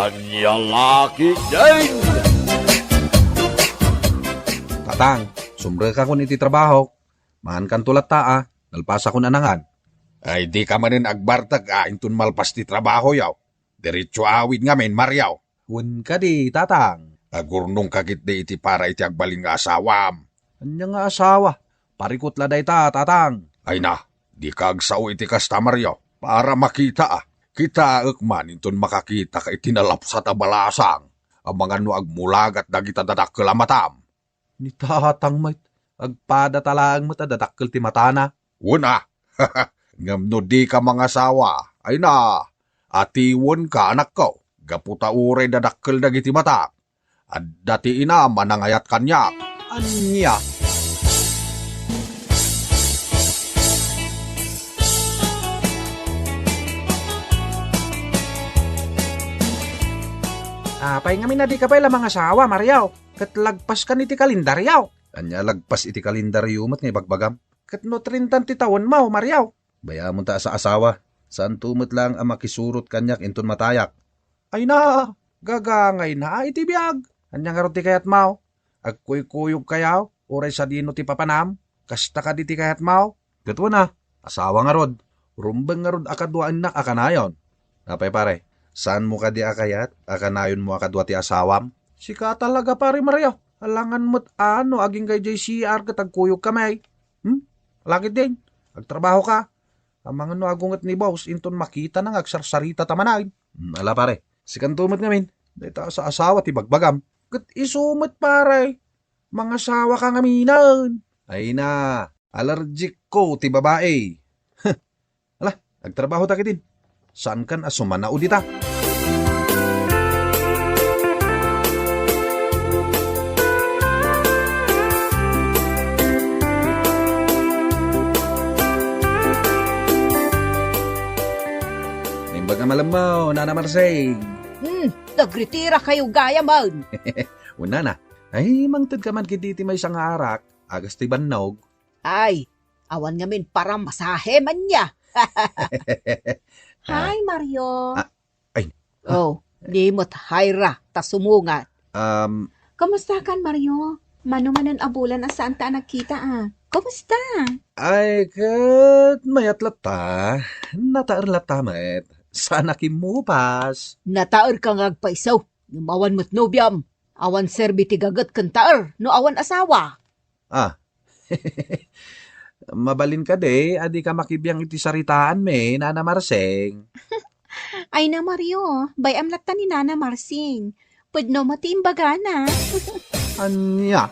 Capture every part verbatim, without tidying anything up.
Ania la ketdin? Tatang, sumrekakon iti trabahok. Mangankanto latta a, nalpasakon a nangan. Ay, dika manen agbartek a inton malpas ti trabahoyo. Diretso awid ngamin, Mario. Wen kadi, Tatang. Agurnongka ketdi iti para iti agbalin nga asawam. Ania nga asawa? Parikut la dayta, Tatang. Ay na, dika agsao iti kasta, Mario. Para makita a. Kitaek man inton makakitaka iti nalapsat a balasang. Amangan no agmulagat dagita dadakkel a matam. Ni Tatang met, agpadata laeng met a dadakkel ti matana. Wen a, ngem no dika mangasawa, ay na, atiwenka, anakko, gapu ta uray dadakkel dagiti matak. Adda ti inam a nangayat kaniak. Ania? Apay ngamin a dika pay la mangasawa, Mario? Ket lagpaskan iti kalendaryo. Ania lagpas iti kalendaryo met nga ibagbagam? Ket no trenta ti tawenmo, Mario. Bay-amon ta asaasawa. Saanto met laeng a makisurot kaniak inton matayak. Ay na, gagangayna iti biag. Ania ngarud ti kayatmo? Agkuykuyogkayo, uray sadino ti papanam? Kasta kadi ti kayatmo? Ket wen a, asawa ngarud. Rumbeng ngarud a kaduaennak a kanayon. Apay, pare, saanmo kadi a kayat a kanayonmo a kadua ti asawam? Sika talaga, pare Mario. Alangan met a no agingga idiay C R ket agkuyogkami. Hmm? Ala ketdin, agtrabahoka. Amangan no agunget ni boss inton makitana nga agsarsarita ta manen. Hmm, ala, pare. Sikanto met ngamin, dayta a saasawa ti bagbagam. Ket isu met, pare. Mangasawaka ngaminen. Ay na, allergic ko ti babai. Ala, agtrabaho ta ketdin. Saankan a sumanao dita? Naimbag a malemmo, Nana Marsing. Hmm, nagritirakayo gayamen. Wen, Nana. Ay, mangtedka man ketdi iti maysa nga arak, agas ti bannog. Ay, awan ngamin paramasahe, ania. Ah. Hi, Mario. Ah, ay. Oh, di met hi ra, ta sumungat. Um, Kumustakan, Mario? Mano manen a bulan a saanta a nagkita, a? Kumusta? Ay, ket mayat latta. Nataer latta met. Saan a kimmupas. Nataerka nga agpayso. Ngem awan met nobiam. Awan serbi ti gaget ken taer no awan asawa. Ah. Mabalin kadi a dika makibiang iti saritaanmi, Nana Marsing. Ay na, Mario, bay-am latta ni Nana Marsing. Pudno met ti imbagana. Ania?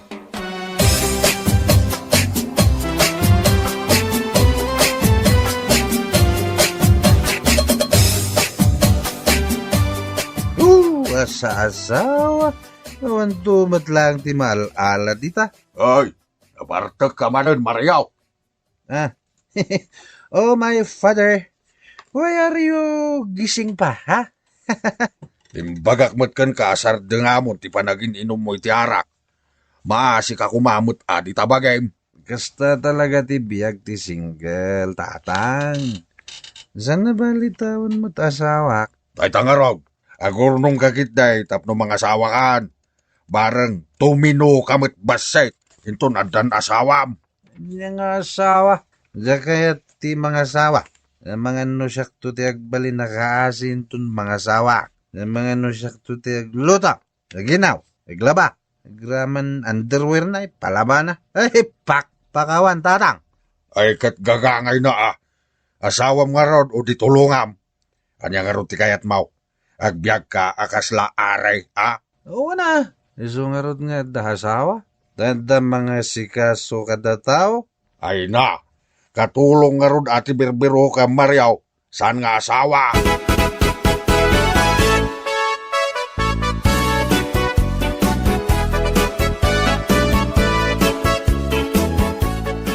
Uh, asa-asawa. Awanto met laeng ti maal-ala dita. Ay, nabartekka manen, Mario. Ah. Oh, my father. Why are you gising pa, ha? Imbagak met kenka a sardengamon ti panagin-inummo iti arak. Maasika koma met a dita bagim. Kasta talaga ti biag ti single, Tatang. Saan a bali ta awan met asawak? Dayta ngarud, agurnongka ketdi tapno mangasawakan. Bareng tuminoka met bassit inton addan asawam. Ania nga asawa? Diak kayat ti mangasawa. Amangan no siakto ti agbalin a kaasi inton mangasawa. Amangan no siakto ti agluto, aginaw, aglaba. Agraman underwear na, ipalabana. Ay, pakpakawan, Tatang. Ay, ket gagangayna a. Asawam ngarud o di tulongam? Ania ngarud ti kayatmo? Agbiagka a kasla ari, a? Wen a, isu ngarud nga adda asawa. Adda mangasikaso kada tao. Ay na, katulong ngarud a ti birbirokam, Mario, saan nga asawa.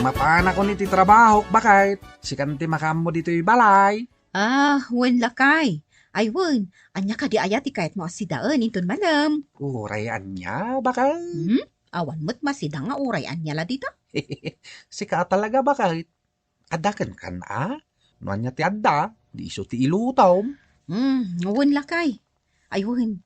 Mapanakon iti trabahok, baket. Sikan ti makaammo ditoy balay. Ah, wen lakay. Ay wen, ania kadi aya ti kayatmo a sidaen inton malem? Uray ania, baket? Hmm? Awan met masida nga uray ania la dita? Sika talaga, baket. Adda kenkan a? No ania ti adda, di isu ti ilutom. Hmm, wen lakay. Ay, wen.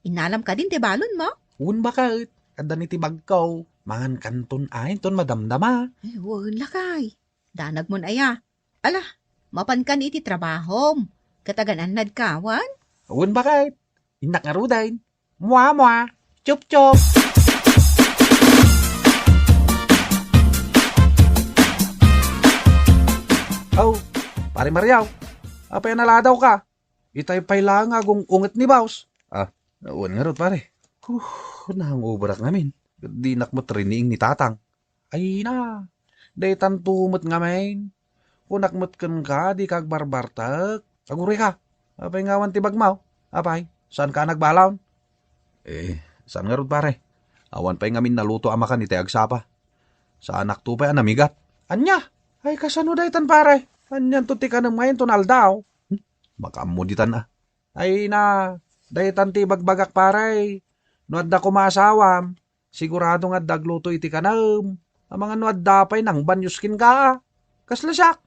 Innalam kadin ti balonmo? Wen baket, adda ni ti bagko. Mangankanton ay inton madamdama. Ay, wen lakay. Danagmon aya. Ala, mapankan iti trabahom. Ket agan-annadka, wen? Wen baket. Innak ngaruden. Mua, mua. Chup, chup. Aw, Pare Mario. Apay a naladawka? Itay pay laeng a gung-unget ni Boss. Ah, wen ngarud, pare. Huh, nahangoberak ngamin. Dinak met riniing ni Tatang. Ay na, daytanto met ngamin. Kunak met kenka, dika agbarbartek. Agurayka. Apay nga awan ti bagmo? Apay, saanka a nagbalon? Eh, saan ngarud, pare? Awan pay ngamin naluto a makan iti agsapa. Saanakto pay a namigat. Ania? Ay, kasano daytan, pare? Anianto ti kanem ngamin ton aldaw? Hmm? Makaammo ditan, a. Ay na, daytan ti ibagbagak, pare. No adda koma asawam, sigurado nga adda agluto iti kanem. Amangan no adda pay, nangbanyos kenka. Kasla siak.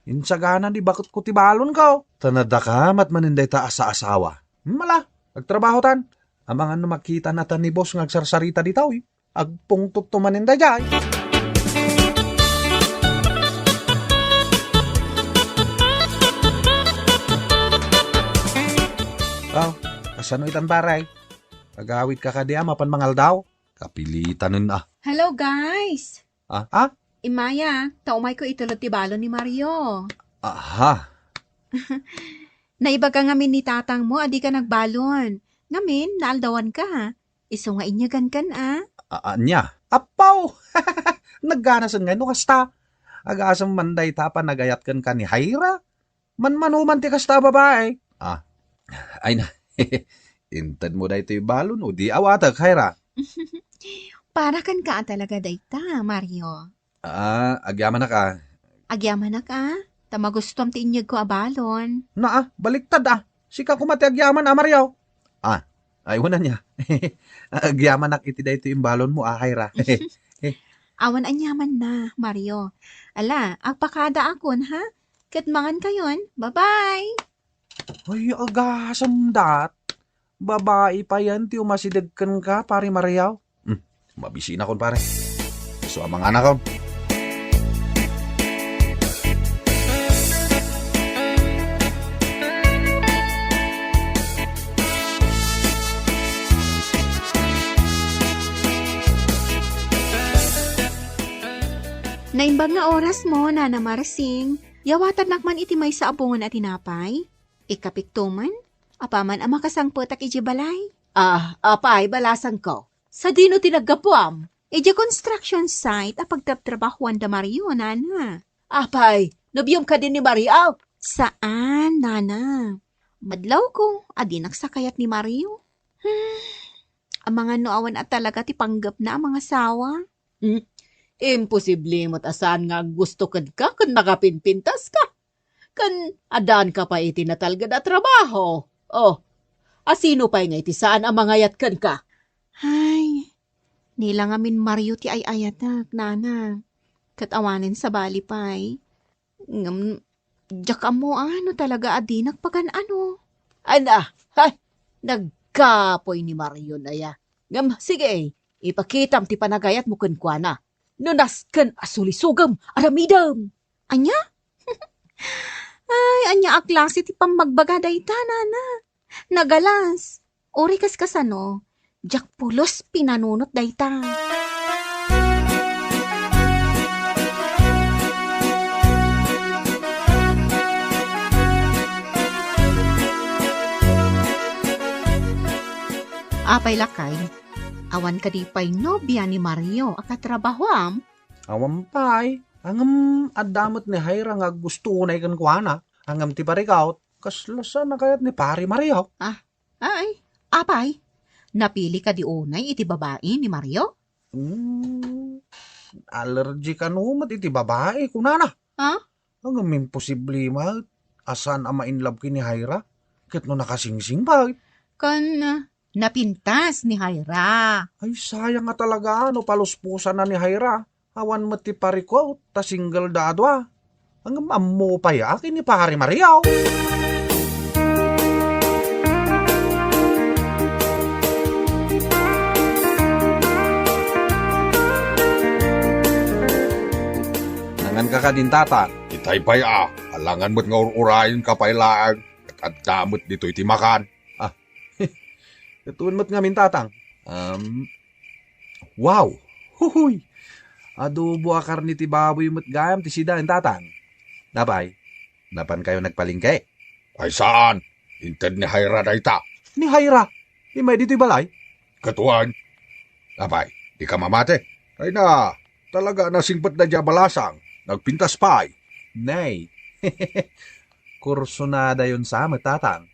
Insagana ni baketko ti balonko. Ta nadakamat manen dayta a saasawa. Mala, agtrabahotan. Amangan no makitana ta ni boss nga agsarsarita ditoy. Agpungtotto manen daydiay. Aw, kasano itan, pare? Agawidka kadi a mapan mangaldaw? Kapilitanen, a. Hello, guys! Ah, ah? Immay, ta umayko itulod ti balon ni Mario. Aha. Naibaga ngamin ni tatangmo a dika nagbalon. Ngamin, naaldawanka. Isu nga inyagankan, a. A-, ania? Appaw! Nagganasen ngay no kasta. Agasem man dayta a panagayat kenka ni Jaira. Manmanuman ti kasta a babai. Ah. Ay na. Intedmo daytoy balon o di awatek, Jaira? Para kenka a talaga dayta, Mario. Ah, agyamanak, a. Agyamanak, a? Ta magustuam ti inyegko a balon. Naa, baliktad, a. Sika koma ti agyaman, a, Mario. Ah, ay, wen ania. Agyamanak iti daytoy imbalonmo, a, Jaira. Awan aniamanna, Mario. Ala, agpakadaakon, ha? Ket mangankayon. Bye-bye! Ay, agasem dat. Babai payen ti umasideg kenka, Pare Mario. Hmm, mabisinakon, pare. Isu a manganakon. Naimbag nga orasmo, Nana Marsing. Yawatannak man iti maysa a bungon a tinapay? Ikapikto man, apaman a makasangpetak idiay balay. Ah, apay, balasangko. Sadino ti naggapuam? Idiay construction site a pagtrabtrabahuan da Mario, nana. Apay, nobiom kadi ni Mario? Saan, nana. Madlawko a dinak sakayat ni Mario. Hmm, amangan no awan a talaga ti panggepna a mangasawa. Hmm, imposible met a saan nga aggusto kenka ken nakapinpintaska. Ken addaanka pay iti natalged a trabaho. Oh, asino pay nga iti saan a mangayat kenka? Ay, ni la ngamin Mario ti ay-ayatek, nana. Ket awanen sabali pay. Ngem, diak ammo a no talaga a dinak pagan-ano. Ay na, hay, nagkapoy ni Mario aya. Ngem, sige, ipakitam ti panagayatmo kenkuana. No nasken a sulisogem, aramidem. Ania? Ay, ania a klase ti pammagbaga dayta, nana? Nagalas. Uray kas kasano, diak pulos pinanunot dayta. Apay lakay, awan kadi pay nobia ni Mario a katrabahoam? Awan pay. Ngem adda met ni Jaira nga aggusto unay kenkuana. Ngem ti parikut, kasla saan a kayat ni Pare Mario. Ah, ay, apay? Napili kadi unay iti babai ni Mario? Hmm, allergy kano met iti babai, kunana. Ha? Ngem imposible met a saan a ma-in love ken ni Jaira. Ket no nakasingsing pay. Ken, ah, napintas ni Jaira. Ay, sayang nga talaga no palusposanna ni Jaira. Awan met ti parikut ta single da a dua. Ngem ammo pay a ken ni Pare Mario. kadin, Tatang. Itay pay a, alangan met nga ur-urayenka pay laeng, ket adda met ditoy ti makan. Ah, ket wen met ngamin, Tatang. Um, wow! Huhuy! Adobo a karne ti baboy met gayam ti sidaen, Tatang. Apay, napankayo nagpalengke? Ay saan, inted ni Jaira dayta. Ni Jaira? Immay ditoy balay? Ket wen. Apay, dika mamati? Ay na, talaga a nasingpet daydiay a balasang, nagpintas pay. Nay. Kursunadayon sa met, Tatang.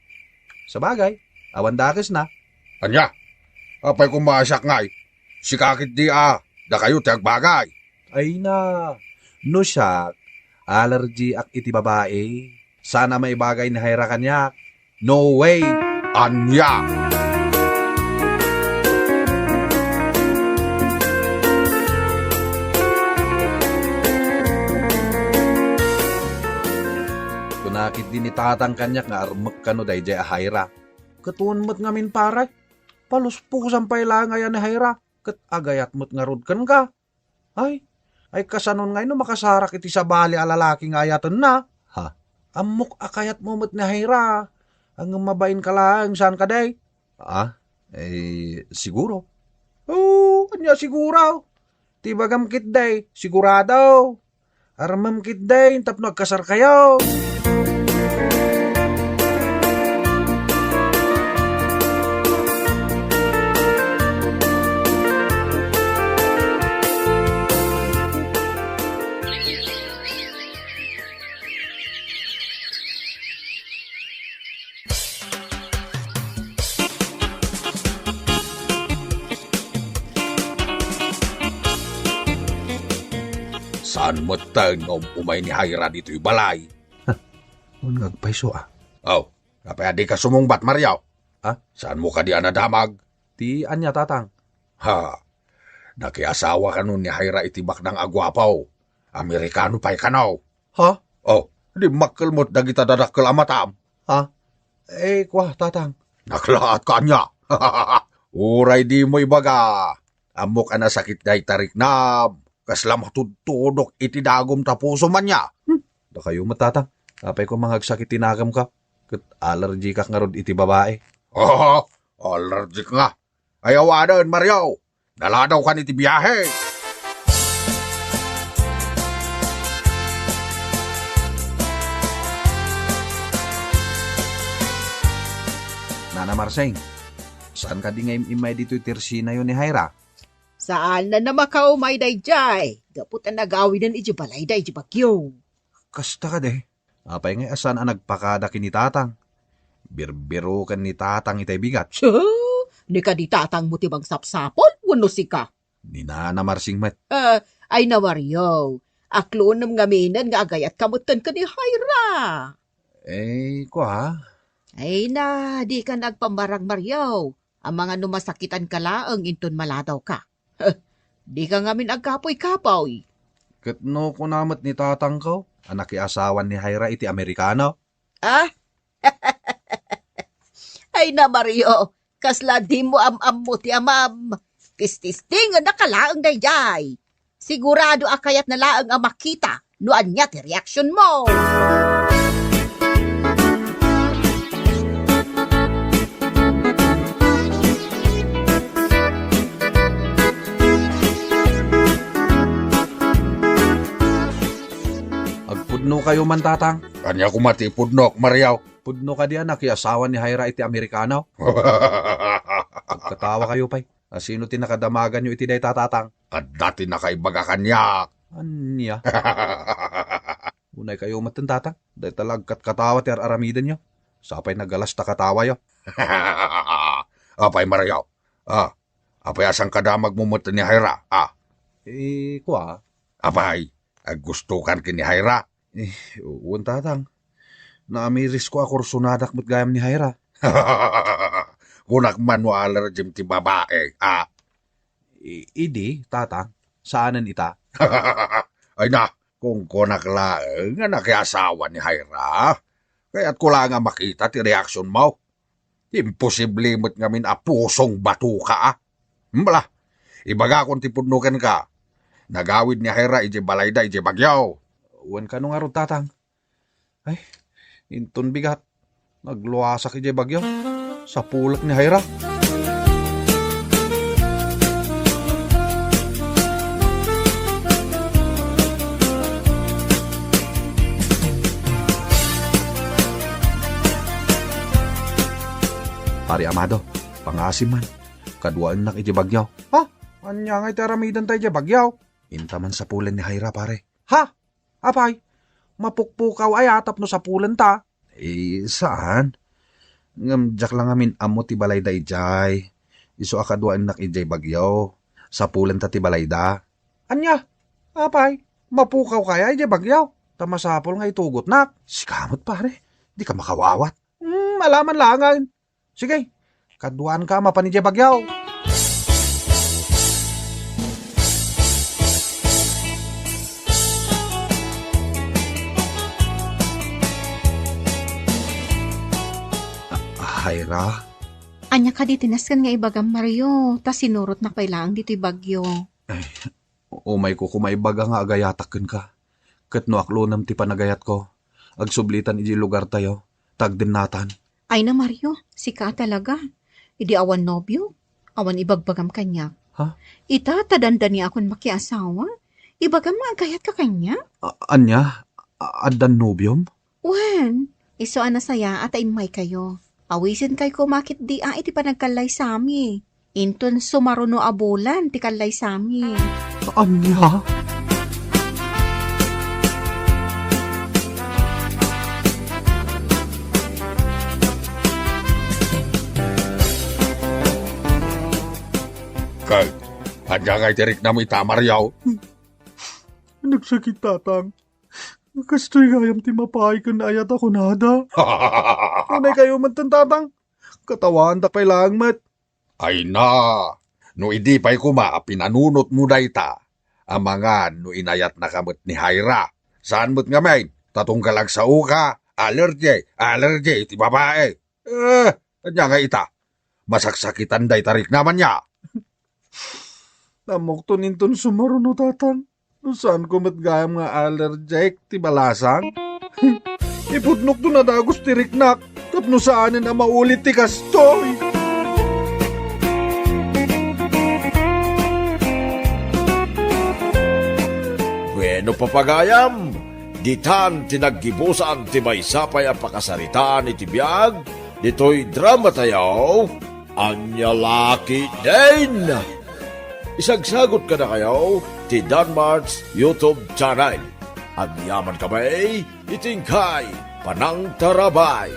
Sabagay, awan dakesna. Ania? Apay koma a siak ngay? Sika ketdi a, dakayo ti agbagay. Ay na, no siak, allergyak iti babai. Saan a maibagay ni Jaira kaniak. No way! Ania? Kuna ketdi ni Tatang kaniak nga armek kano daydiay a Jaira. Ket wen met ngamin, pare, paluspusan pay laeng aya ni Jaira, ket agayat met ngarud kenka. Ay, ay, kasanon ngay no makasarak iti sabali a lalaki nga ayatenna? Ha? Ammok a kayatmo met ni Jaira, ngem mabainka laeng, saan kadi? Ah, eh, siguro. Oo, ania siguro? Ti ibagam ketdi, sigurado. Armem ketdi tapno agkasarkayo. Saan metten nga um-umay ni Jaira ditoy balay? Huh, wen nga agpayso a. Aw, apay a dika sumungbat, Mario? Ha? Saanmo kadi a nadamag? Ti ania, Tatang? Ha? Nakiasawa kano ni Jaira iti baknang a guapo. Amerikano pay kano. Ha? Oh, dimmakkel met dagita dadakkel a matam. Ha? Eh, kua, Tatang. Naklaat ka ania? Uray dimo ibaga. Ammok a nasakit dayta riknam. Kasla matudtudok iti dagom ta pusom ania. Hmm, dakayo met, Tatang. Apay koma nga agsakit ti nagamka? Ket allergykak ngarud iti babai. Oh, allergic nga. Ay, awanen, Mario. Naladawkan iti biahe. Nana Marsing, saan kadi nga im-immay ditoy ti ersinayo ni Jaira? Saan a makaumay daydiay, gapu ta nagawiden iti balayda iti bagyo. Kasta kadi? Apay ngay a saan a nagpakada ken ni Tatang? Birbiroken ni Tatang itay bigat. Siya? Ni kadi tatangmo ti mangsapsapul wenno sika? Ni Nana Marsing met. Ah, ay na, Mario, aklonem ngaminen nga agayatka metten ken ni Jaira. Eh, kua? Ay na, dika agpammarang, Mario. Amangan no masakitanka laeng inton maladawka. Huh, dika ngamin agkapoy-kapoy. Ket no kuna met ni tatangko a nakiasawan ni Jaira iti Amerikano? Ah? Ay na, Mario, kasla dimo am-ammo ti amam. Tististingennaka laeng daydiay. Sigurado a kayatna laeng a makita no ania ti reaksionmo. Agpudnokayo man, Tatang. Ania koma ti ipudnok, Mario? Pudno kadi a nakiasawa ni Jaira iti Amerikano? Agkatawakayo pay. A sino ti nakadamaganyo iti dayta, Tatang? Adda ti nakaibaga kaniak. Ania? Unaykayo metten, Tatang. Dayta la agkatkatawa ti ar-aramidenyo. Sapay nagalas ta katawayo. Apay, Mario? Ah, apay a saan kadamagmo metten ni Jaira? Ah. Eh, kua? Apay, aggustokan ken ni Jaira? Eh, wen, Tatang. Naamirisko a kursonadak met gayam ni Jaira. Kunak man no allergym ti babae, ah. I-, idi, Tatang, saanen ita? Ay na, kunkunak laeng nga nakiasawa ni Jaira. Kayatko laeng a makita ti reaksionmo. Imposible met ngamin a pusong bato ka, a. Bala, ibagakon ti pudno kenka. Nagawid ni Jaira idiay balayda idiay Baguio. Wen kano ngarud, Tatang? Ay, inton bigat, nagluasak idiay bagyo. Sapulek ni Jaira. Pare Amado, pangasim man. Kaduaennak idiay bagyo. Ha? Ania ngay ti aramidenta idiay bagyo? Inta man sapulen ni Jaira, pare. Ha? Apay, mapukpukaw aya tapno sapulenta? Eh, saan. Ngem diak la ngamin ammo ti balayda idiay. Isu a kaduaennak idiay bagyo. Sapulenta ti balayda. Ania? Apay, mapukaw kaya idiay bagyo? Ta masapul nga itugotnak. Sika met, pare. Dika makaawat. Hmm, ala man laengen. Sige, kaduaanka a mapan idiay bagyo. Ah, Jaira? Ania kadi ti nasken nga ibagam, Mario? Ta sinurotnak pay laeng ditoy bagyo. Ay, umayko koma ibaga nga agayatak kenka. Ket no aklonem ti panagayatko, agsublitan idiay lugartayo, ta agdennatan. Ay na, Mario, sika a talaga. Idi awan nobio, awan ibagbagam kaniak. Ha? Ita, ta dandaniakon makiasawa. Ibagam nga agayatka kaniak? A-, ania? A-, addan nobiom? Wen, isu a nasayaat a immaykayo. Awisenkayo koma ketdi a iti panagkallaysami. Inton sumaruno a bulan ti kallaysami. Ania? Ket, ania ngay ti riknam ita, Mario? Nagsakit, Tatang. Kastoy gayam ti mapaay ken ayat a kunada. Unay kayo met, Tatang. Katawaandak pay laeng met. Ay na, no idi pay koma a pinanunotmo dayta, amangan no inayatnaka met ni Jaira. Saan met ngamin, ta tunggal agsaoka, alergi, alergi ti babae. Eh, ania nga ita? Masaksakitan dayta riknam, ania? Ammokton inton sumaruno, Tatang. No saanko met gayam nga allergic ti balasang, ipudnokton a dagus ti riknak tapno saanen a maulit ti kastoy. Bueno, papagayam, ditan ti naggibusan ti maysa pay a pakasaritaan iti biag ditoy dramatayo. Ania la ketdin? Isagsagot kadakayo ti Danmart's YouTube channel. Agyaman kami iti inkay panangtarabay.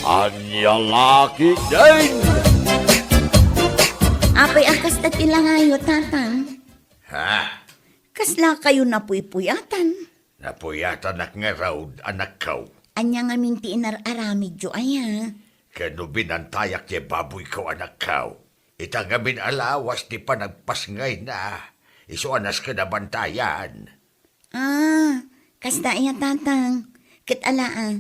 Ania la ketdin? Apay a kasta ti langayo, Tatang? Ha? Kasla kayo napuypuyatan? Napuyatanak ngarud, anakko. Ania ngamin ti inar-aramidyo aya? Ket no binantayak ti baboyko, anakko, ita ngamin a lawas ti panagpasngayna, isu a nasken a bantayan. Ah, kasta aya, Tatang. Ket ala, ah,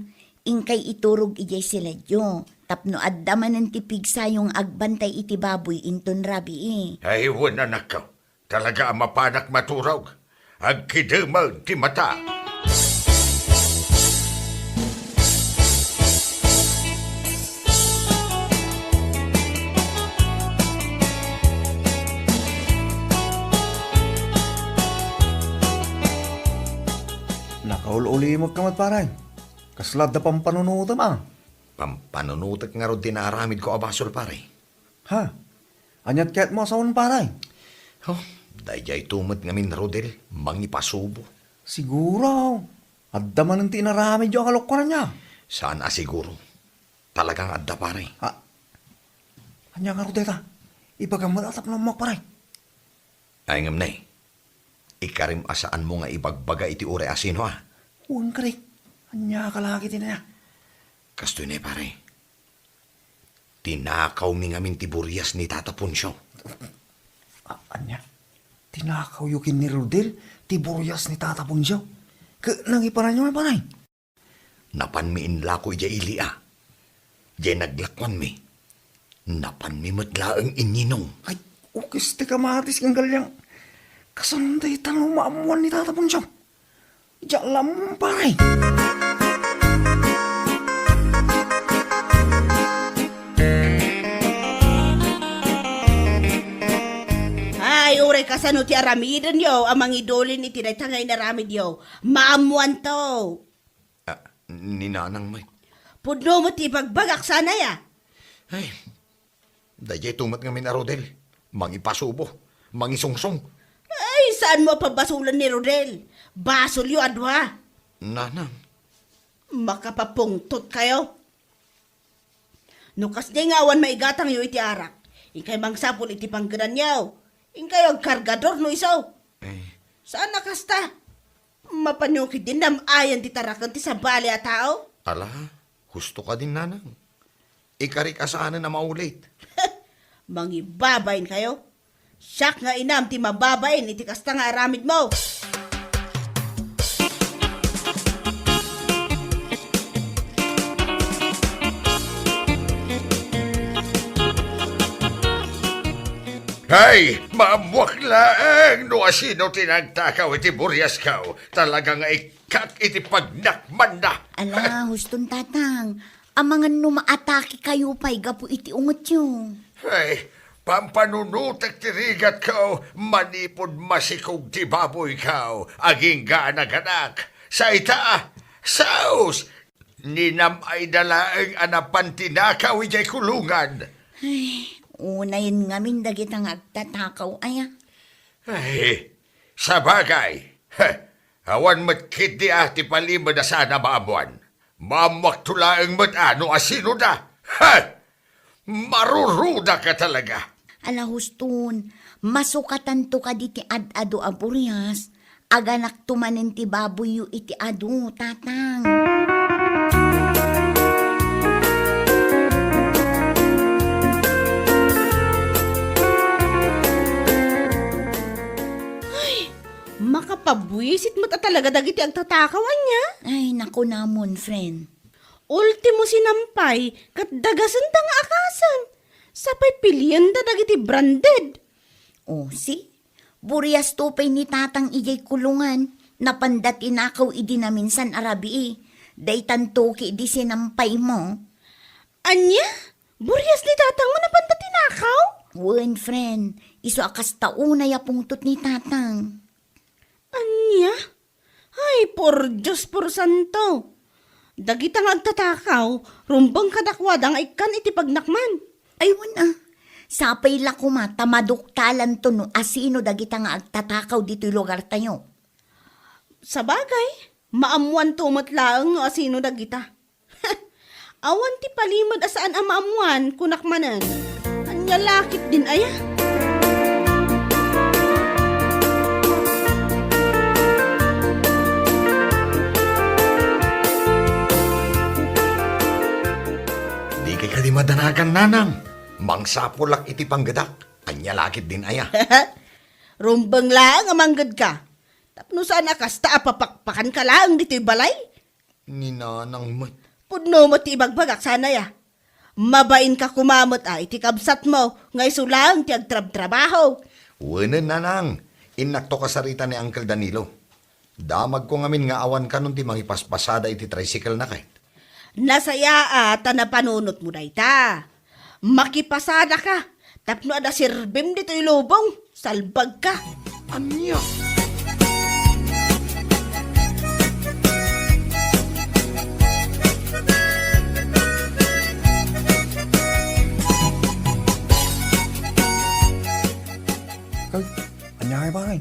inkay iturog idiay siledyo, tapno adda manen ti pigsayo nga agbantay iti baboy inton rabii. Ay, wen, anakko. Talaga a mapanak maturog. Agkidemen ti mata. Nakaul-ulimekka met, pare. Kasla adda pampanunotem, a? Pampanunotek ngarud ti naaramidko a basol, pare. Ha? Aniat kayatmo a sawen, pare? Oh, daydiayto met ngamin, Rodel, mangipasubo. Siguro, adda manen ti inaramidyo a kalokuan aya? Saan a siguro. Talagang adda, pare. Ah, ania ngarud dayta? Ibagam met a tapno ammok, pare. Ay, ngem ne, ikarim a saanmo nga ibagbaga iti uray a sino, a? Wen kadi. Ania ka la ketdin aya? Kastoy ne, pare. Tinakawmi ngamin ti burias ni Tata Poncio. A-, ania? Tinakawyo ken ni Rodel ti burias ni Tata Poncio? Ket nangiparanyo, pare? Napanmi inlako idiay ili, a. Diay naglakuanmi, napanmi met laeng inninong. Ay, ukis ti kamatis ken galiang. Kasano dayta no maammoan ni Tata Poncio? Diak la ammo, pare. Ay, uray kasano ti aramidenyo a mangidulin iti dayta nga inaramidyo? Maammoanto. Ah, ni Nanang met. Pudno met ti ibagbagak, sana ya. Ay, daytoy met ngamin a Rodel. Mangipasubo, mangisungsong. Ay, saan mo a pabasolan ni Rodel? Basolyo a dua. Nanang. Makapapungtot kayo. No kasdiay nga awan maigatangyo iti arak, inkay mangsapul iti panggedanyo. Inkay agkargador no isu. Eh. Saan a kasta? Mapanyo ketdin nam-ayan ti taraken ti sabali a tao? Ala, husto kadin, Nanang. Ikarik a saanen a maulit. Mangibabain kayo. Siak nga inam ti mababain iti kasta nga aramidmo. Hay, maammuak laeng no asino ti nagtakaw iti buriasko. Talaga nga ikkak iti pagnakmanna. Ala, huston, Tatang. Amangan no maatake kayo pay gapu iti ungetyo. Ay, pampanunotek ti rigatko manipud masikog ti baboyko, agingga a naganak. Sa ita, saos! Ninam-ayda laeng a napan ti nakaw idiay kulungan. Ay, unayen ngamin dagita nga agtatakaw, aya. Ay, sabagay. Heh, awan met ketdi a ti palimed a saan a maammuan. Maammuakto laeng met a no asinoda. Heh! Marurudaka talaga. Ala, huston, masukatanto kadi ti ad-adu a burias, aganakto manen ti baboyyo iti adu, Tatang. Ay, makapabuisit met a talaga dagiti agtatakaw, ania? Ay, nakunamon, friend. Ultimo sinampay, ket dagasenda nga akasen. Sapay pilienda dagiti branded. O, si? Buriasto pay ni Tatang idiay kulungan. Napanda tinakaw idi naminsan a rabii. Daytanto ketdi sinampaymo. Ania? Burias ni Tatang mo napanda tinakaw? Wen, friend. Isu a kasta unay a pungtot ni Tatang. Ania? Ay, por Dios, por santo! Dagita nga agtatakaw, rumbeng kadakuada nga ikkan iti pagnakman. Ay, wen a. Sapay la koma ta maduktalanto no asino dagita nga agtatakaw ditoy lugartayo. Sabagay, maammoanto met laeng no asino dagita. Awan ti palimed a saan a maammoan, kunak manen. Ania la ketdin aya? Dikay kadi madanagan, Nanang. Mangsapulak iti panggedak. Ania la ketdin aya? Rumbeng laeng a manggedka. Tapno saan a kasta a papakpakanka laeng ditoy balay? Ni Nanang met. Pudno met ti ibagbagak, sana ya. Mabainka koma met a iti kabsatmo nga isu laeng ti agtrabtrabaho. Wenen, Nanang, innakto kasarita ni Uncle Danilo. Damagko ngamin nga awan kanon ti mangipaspasada iti tricycle na ket. Nasayaat ta napanunotmo dayta. Makipasadaka tapno adda serbim ditoy lubong. Salbagka. Ania? Ay, ania ngay, pare?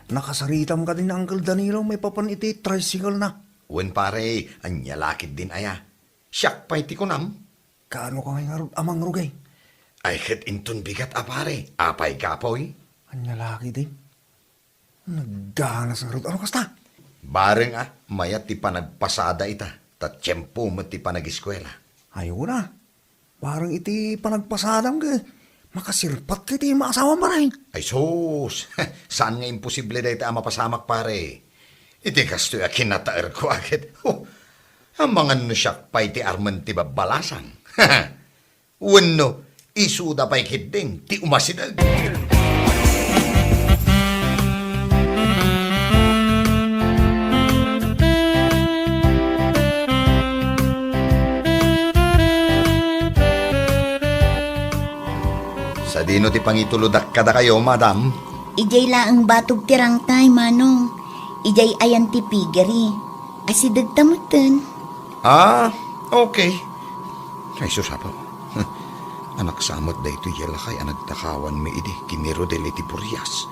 Nakasaritam kadi ni Uncle Danilo maipapan iti tricycle na. Wen, pare, ania la ketdin aya? Siak pay ti kunam. Kaano ka ngay ngarud a mangrugay? Ay, ket inton bigat a pare, apay kapoy? Ania la ketdi? Nagganas ngarud. Ano kasta? Bareng a, mayat ti panagpasada ita, ta tiempo met ti panagiskuela. Ay, wen a. Bareng iti panagpasadam ket makasirpat ka iti maasawam, pare. Ay, sus! Saan nga imposible dayta a mapasamak, pare. Iti kastoy a kinataerko a ket, oh, amangan no siak pay ti armen ti babbalasang. Wenno, isuda pay ketdin ti umasideg. Sino ti pangitulodak kadakayo, madam? Idiay laeng batog ti rangtay, Manong. Idiay ayan ti piggery. Asidegta metten. Ah, okay. Ay, sus, Apo. Anak sa met daytoy a lakay a nagtakawanmi idi kinirudel iti burias.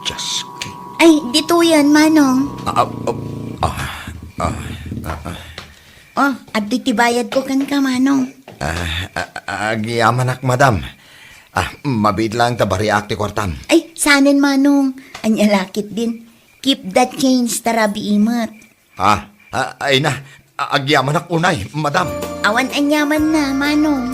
Just kay. Ay, ditoyen, Manong. Ah, ah, ah, ah, ah, ah. Oh, adtoy ti bayadko kenka, Manong. Ah, ah, agyamanak, madam. Ah, mabiit laeng ta bariak ti kuartam. Ay, saanen, Manong. Ania la ketdin. Keep the change ta rabii met. Ah, ah, ay na. Ah, agyamanak unay, madam. Awan aniamanna, Manong.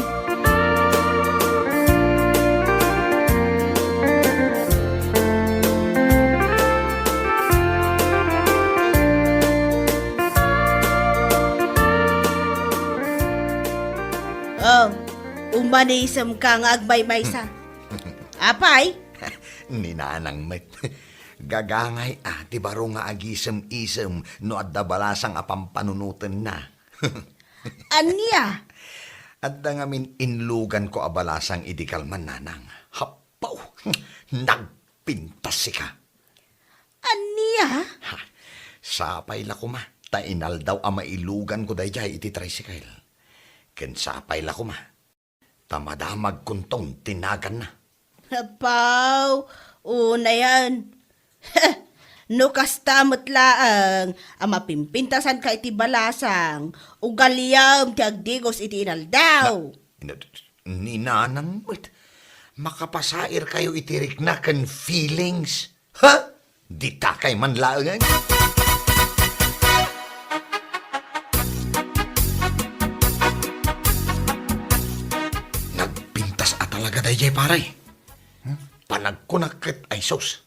Oh, umanisemka nga agmaymaysa. Apay? Ni Nanang met. Gagangay a ti baro nga agisem-isem no adda balasang a pampanunotenna. Ania? Adda ngamin inluganko a balasang idi kalman, Nanang. Happaw! Nagpintas sika. Ania? Ha, sapay la koma ta inaldaw a mailuganko daydiay iti tricycle. Ken sapay la koma ta madamagkonton ti naganna. Apaw, unayen. No kasta met laeng a mapimpintasanka iti balasang, ugaliam ti agdigos iti inaldaw. Na, na, ni Nanang met, makapasairkayo iti rikna ken feelings. Ha? Ditakay man laengen. Nagpintas a talaga daydiay, pare. Hmm? Panagkunak ket, ay sus,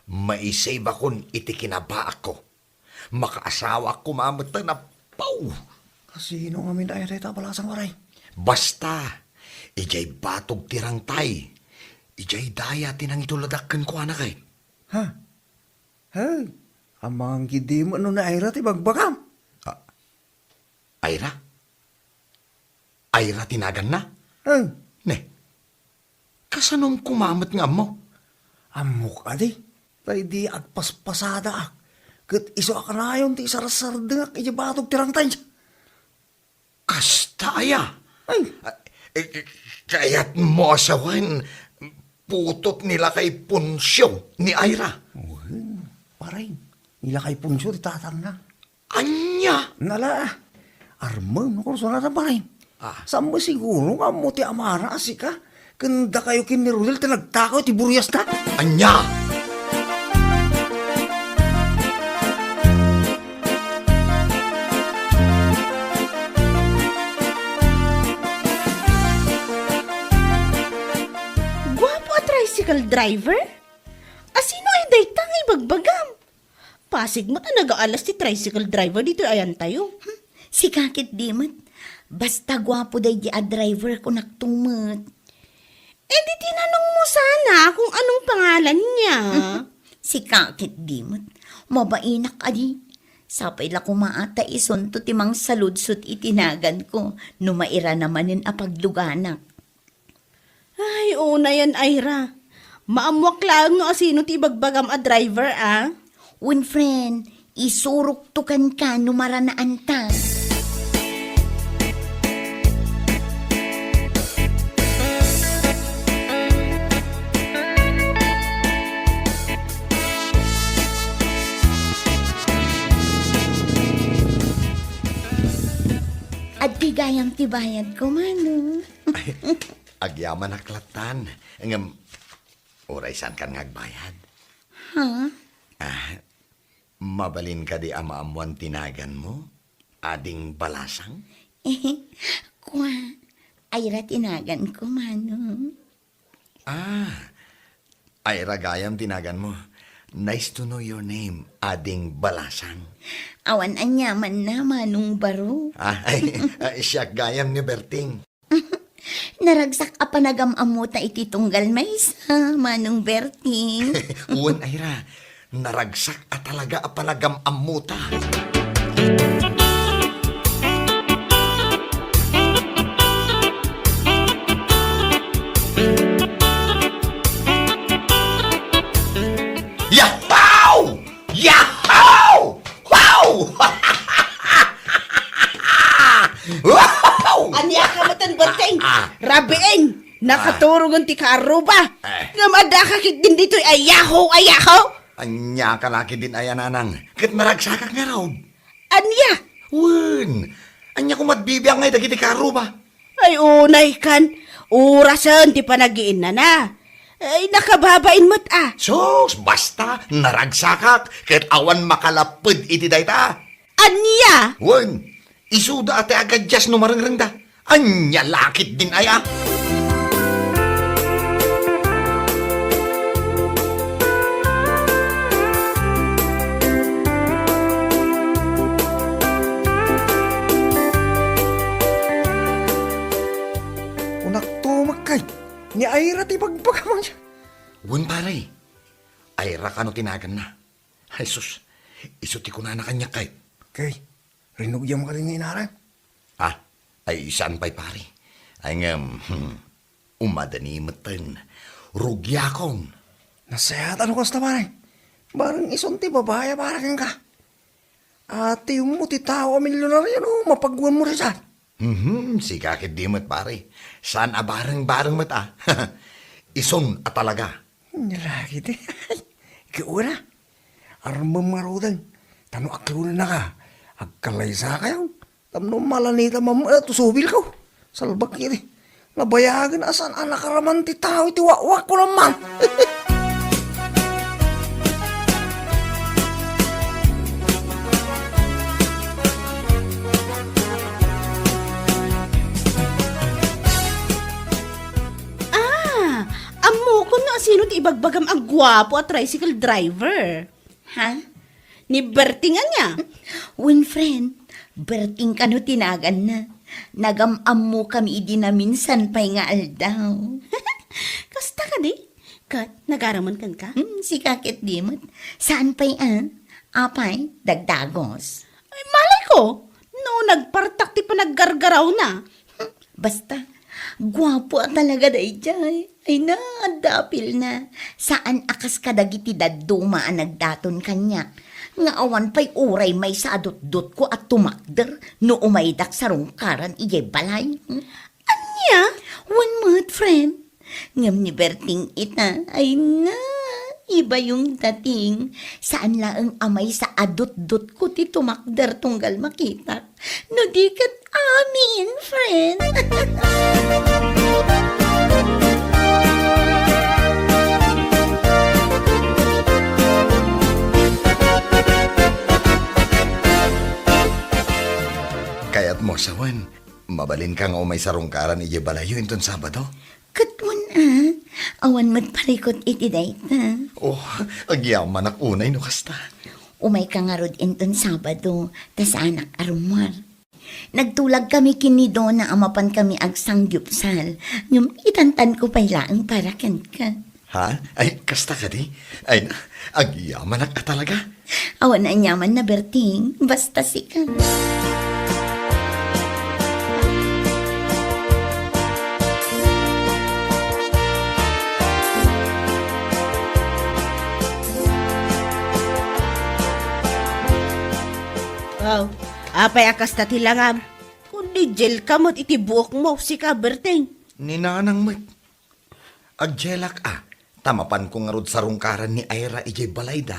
maisibakon iti kinabaakko. Makaasawaak koma metten a pau. Kasino ngamin aya dayta a balasang, pare? Basta, idiay batog ti rangtay. Idiay daya ti nangituladak kenkuana, kay. Ha? Hey, amangan ketdi met no ni Ira ti bagbagam. Ah, Ira? Ira ti naganna? Hey. Ne, kasanom koma met nga ammo? Ammok adi, ta idi agpaspasadaak, ket isu a kanayon ti isarsardengak idiay batog ti rangtay. Kasta aya? Ay. Ah, eh, eh, kayatmo a sawen, putot ni lakay Poncio ni Ira. Wen, pare, ni lakay Poncio ti tatangna. Ania? Nala, armem no kursunada, pare. Ah. Saan mo siguro nga ammo ti amana a sika? Ken dakayo ken ni Rodel ti nagtakaw ti buriasta? Ania? Guapo a tricycle driver? Asino ay dayta nga ibagbagam? Pasig met a nagaalas ti tricycle driver ditoy ayantayo. Hmm, sika ketdi met. Basta guapo daydi a driver, kunakto met. Eh, di tinanong mo sana kung anong pangalan niya. Sika ketdi met. Mabainak adi. Sapay la koma a ta isunto ti mangsaludsod iti naganko no mairana manen a pagluganak. Ay, unayen, Ira. Maammoak laeng no asino ti ibagbagam a driver, a? Wen, friend, isurokto kenka no maranaanta. Adtoy gayam ti bayadko, Manong. Agyamanak lattan. Ngem, uray saankan nga agbayad. Ha? Ah, mabalin kadi a maammoan ti naganmo, Ading Balasang? Kua, Ira ti naganko, Manong. Ah, Ira gayam ti naganmo. Nice to know your name, Ading Balasang. Awan aniamanna, Manong Baro. Ah, ay, ay, siak gayam ni Berting. Naragsak a panagam-ammota iti tunggal maysa, Manong Berting. Wen, Ira, naragsak a talaga a panagam-ammota. Wow! Ania ka metten, Berting? Ah. Rabiin! Nakaturongen ti kaarruba. Eh. Ngem adda ka ketdin ditoy a yaho, a yaho? Ania ka la ketdin aya, nanang? Ket naragsakak ngarud. Ania? Wen, ania koma ti bibiangay dagiti kaarruba? Ay, unay kan, orasen ti panagiinnana. Ay, nakababain met a. Sus, basta, naragsakak, ket awan makalapped iti dayta. Ania? Wen, isuda a ti agadias no marengrengda. Ania la ketdin aya? Kunakto, makkay, ni Ira ti bagbagam. Wen, pare. Ira kano ti naganna. Ay, sus. Isu ti kunana kaniak, kay. Kay, rinugiam kadi nga inarem? Ah, ay, saan pay, pare. Ay, ngem, hmm, umadani metten. Rugiakon. Nasayaat a no kasta, pare. Bareng isun ti babai a para kenka. Atiyemmo ti tao a milionario no mapaguanmo dayta. Mhm, sika ketdi met, pare. Saan a bareng-bareng met a. Isun a talaga. Nia la ketdi. Ket wen a. Armem ngaruden. Ta no aklonennaka, agkalaysakayon. Tapno malanita mamma to subilko. Salbak iti. Nabayagen a saan a nakaraman ti tao iti wakwak ko lamang. Ah, ammokon no asino ti ibagbagam a guapo a tricycle driver. Ha? Ni Berting ania? Wen, friend, Berting kano ti naganna. Nagam-ammokami idi naminsan pay nga aldaw. Kasta kadi? Ket nagaramenka? Hmm, sika ketdi met. Saan pay a? Apay, dagdagos. Ay, malay ko, no nagpartak ti panaggargarawna. Basta, guapo a talaga daydiay. Ay na, adda apilna. Saan a kas kadagiti dadduma a nagdaton kaniak, nga awan pay uray maysa a dutdotko a tumakder no umaydak sarungkaran idiay balay. Hmm? Ania? Wen met, friend. Ngem ni Berting ita, ay na, ibayong dating. Saan laeng a maysa a dutdotko ti tumakder tunggal makitak. No di ket amin, friend. Kayatmo, sawen, mabalinka nga umay sarungkaran idiay balayyo inton Sabado? Ket wen a, awan met parikut iti dayta. Oh, agyamanak unay no kasta. Umayka ngarud inton Sabado, ta saanak a rummuar. Nagtulagkami ken ni Dona a mapankami agsanggiupsal, ngem itantanko pay laeng para kenka. Ha? Ay, kasta kadi? Ay, agyamanak a talaga. Awan aniaman a Berting, basta sika. Wow, apay a kasta ti langam? Kundi dielka met iti buokmo, sika, Berting. Ni Nanang met. Agdielak a, ta mapanko ngarud sarungkaran ni Ira idiay balayda.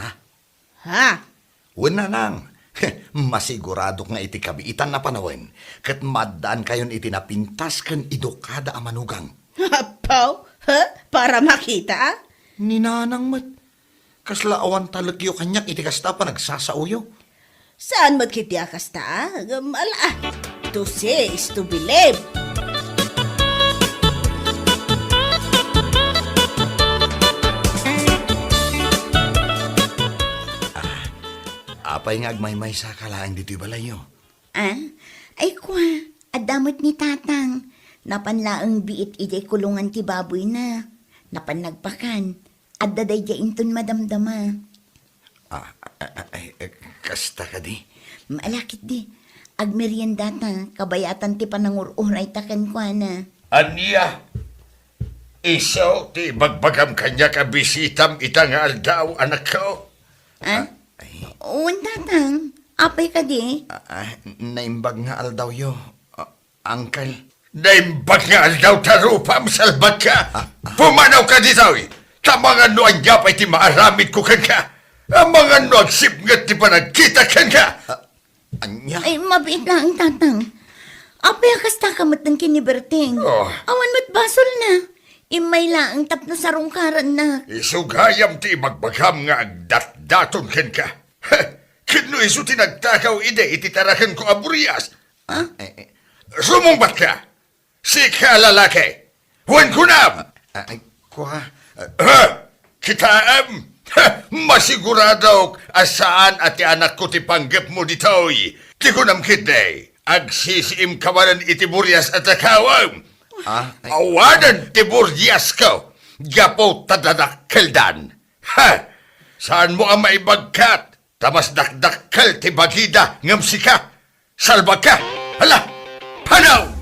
Ha? Wen, Nanang, masiguradok nga iti kabiitan a panawen, ket maaddaankayon iti napintas ken idukada a manugang. Apaw, ha? Para makita, a? Ni Nanang met. Kasla awan talekyo kaniak iti kasta a panagsasaoyo. Saan met ketdi a kasta, a? Ngem ala, a. To see is to believe. Ah, apay nga agmaymaysaka laeng ditoy balayyo? Ah, ay kua, adda met ni Tatang. Napan laeng biit idiay kulungan ti baboyna. Napan nagpakan. Adda daydiay inton madamdama. Ah, ah, ah, ay, eh, kasta kadi? Maala ketdi. Agmeriendata, kabayatan ti panangur-urayta kenkuana. Ania? Isu ti ibagbagam kaniak a bisitam ita nga aldaw, anakko? Ah? Ah, ay. Wen, Tatang. Apay kadi? Ah, ah, naimbag nga aldawyo. A, Uncle. Naimbag nga aldaw ta rupam, salbagka. Ah, ah. Pumanawka ditoy. Ta amangan no ania pay ti maaramidko kenka. Amangan no agsipnget ti panagkitak kenka. Ah, ania? Ay, mabiit laeng, Tatang. Apay a kastaka met ken ni Berteng? Oh. Awan met basolna. Immay laeng tapno sarungkarannak. Isu gayam ti ibagbagam nga agdatdaton kenka. Ket no isu ti nagtakaw idi iti tarakenko a burias. Ah? Eh, eh. Sumungbatka! Sika a lalaki! Wen kunam! Ah, ay, kua. Ha? Kitaem? Ha? Masiguradok a saan a ti anakko ti panggepmo ditoy. Ti kunam ketdi, agsisiimka manen iti burias a takawem. Ah, ay. Awanen ti buriasko gapu ta dadakkeldan. Ha? Saanmo a maibagkat? Ta mas dakdakkel ti bagida ngem sika, salbagka! Hala! Panaw!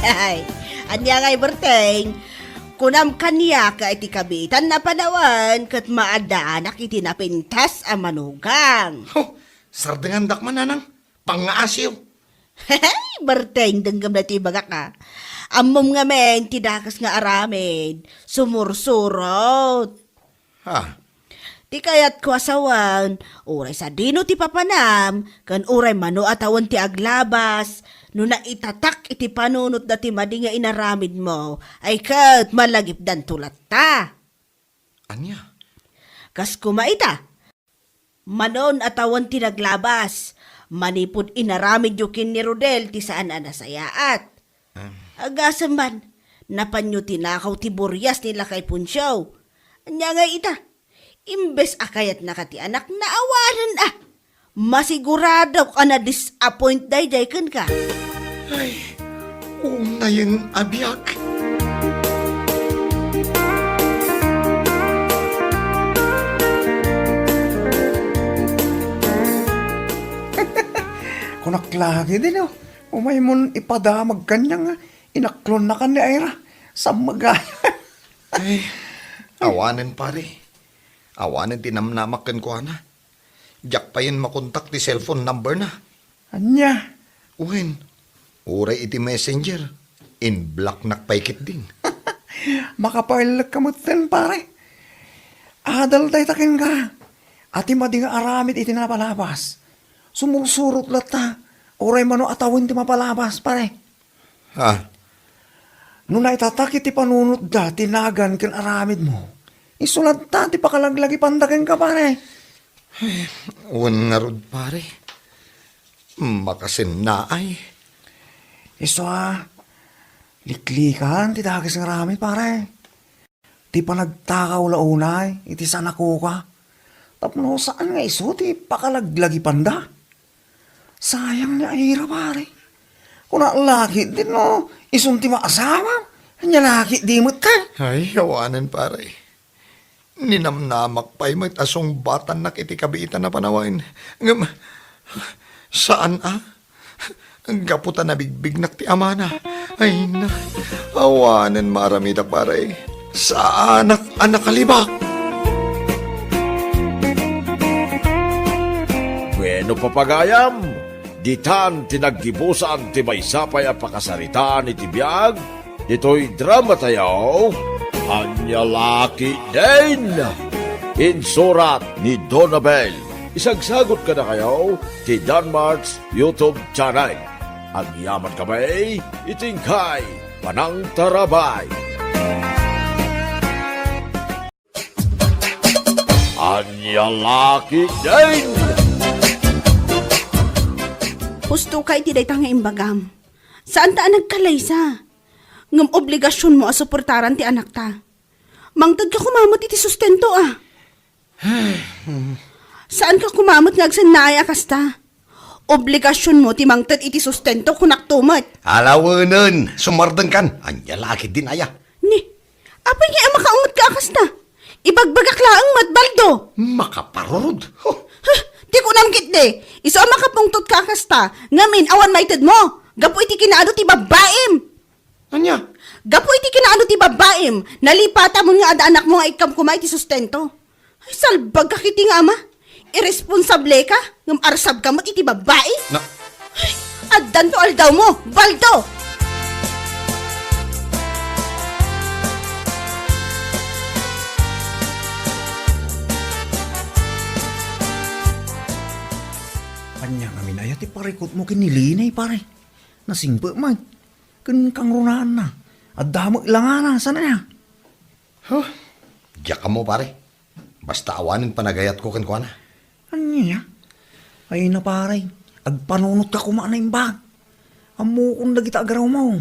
Ay, ania ngay, Berteng? Kunam kaniak nga iti kabiitan a panawen ket maaddanak iti napintas a manugang. Huh, sardengandak man, Nanang. Pangngaasiw. Hey, Berteng, denggem daytoy ibagak, a. Ammom ngamin ti dakes nga aramid, sumursurot. Ha? Ti kayatko a sawen, uray sadino ti papanam, ken uray mano a tawen ti aglabas, no naitatak iti panunotda ti madi nga inaramidmo, ay ket malagipdanto latta. Ania? Kas koma ita, manon a tawen ti naglabas, manipud inaramidyo ken ni Rodel ti saan a nasayaat. Em. Agasem man, napanyo tinakaw ti burias ni Lakay Poncio. Ania ngay ita? Imbes a kayatnaka ti anakna, awanen a. Masiguradok a na-disappoint daydiay kenka. Ay, unayen a biag. Kunak la ketdi no, umaymon ipadamag kaniak nga inaklonnakan ni Ira. Sammega. Ay, awanen, pare. Awanen ti namnamak kenkuana. Diak payen makontak ti cellphone number na. Ania? Wen, uray iti messenger, in-blocknak pay ketdin. Makapaellek ka metten, pare. Adal dayta kenka. A ti madi nga aramid iti napalabas. Sumursurot latta. Uray mano a tawen ti mapalabas, pare. Ha? No naitatak iti panunotda ti nagan ken aramidmo, isu latta ti pakalaglagipanda kenka, pare. Ay, wen ngarud, pare. Makasennaay. Isu a, liklikan ti dakes nga aramid, pare. Ti panagtakaw la unay iti saan a kuka. Tapno saan nga isu ti pakalaglagipanda. Sayang ni Ira, pare. Kuna la ketdin no isun ti maasawa. Ania la ketdi met ka? Ay, awanen, pare. Ninamnamak pay met a sungbatannak iti kabiitan a panawen. Ngem, saan a? Gapu ta nabigbignak ti amana. Ay na, awanen maaramida, pare. Saanak a nakalibak. Bueno, papagayam, ditan ti naggibusan ti maysa pay a pakasaritaan iti biag. Ditoy dramatayo, Ania la ketdin? Insurat ni Donabel. Isagsagut kadakayo ti Danmart's YouTube channel. Agyamankami iti inkay panangtarabay. Ania la ketdin? Husto ka iti dayta nga imbagam. Saan ta a nagkalaysa. Ngem obligasionmo a suportaran ti anakta. Mangted ka koma met iti sustento a. Saan ka koma met nga agsennaay a kasta. Obligasionmo ti mangted iti sustento, kunakto met. Alawenen, sumardengkan. Ania la ketdin aya? Ni, apay nga a makaunget ka a kasta? Ibagbagak laeng met, Baldo. Makaparurod. Huh. Huh, ti kunam ketdi, isu a makapungtot ka a kasta, ngamin awan maitedmo, gapu iti kinaadu ti babbaim. Ania? Gapu iti kinaano ti babaim, nalipatamon nga adda anakmo nga ikkam koma iti sustento. Ay, salbagka iti nga ama. Irresponsableka, ngem arsabka met iti babai. Na- Ay, addanto aldawmo, Baldo! Ania ngamin aya ti parikutmo ken ni Lene, pare? Nasingpet man. Ken kangrunaanna. Adda met langana, saan aya? Huh? Diak ammo, pare. Basta awanen panagayatko kenkuana. Ania? Ay na, pare. Agpanunotka koma a naimbag. Ammokon dagita agarawmo.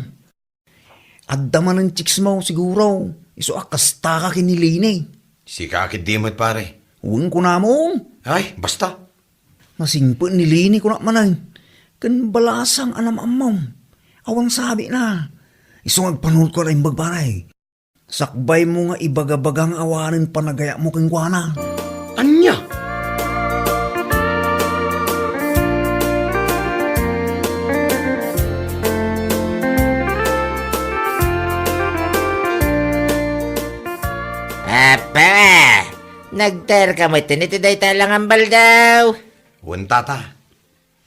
Adda manen chicks mo, siguro. Isu a kastaka ken ni Lene. Sika ketdi met, pare. Wen, kunamon. Ay, basta. Nasingpet ni Lene, kunak manen. Ken balasang a nam-ammom. Awan sabina. Isu nga agpanunotko a naimbag, pare. Sakbaymo nga ibagabaga nga awanen panagayatmo kenkuana. Ania? Apa! Nagtaerka met iti dayta a langan, Baldo? Wen, tata.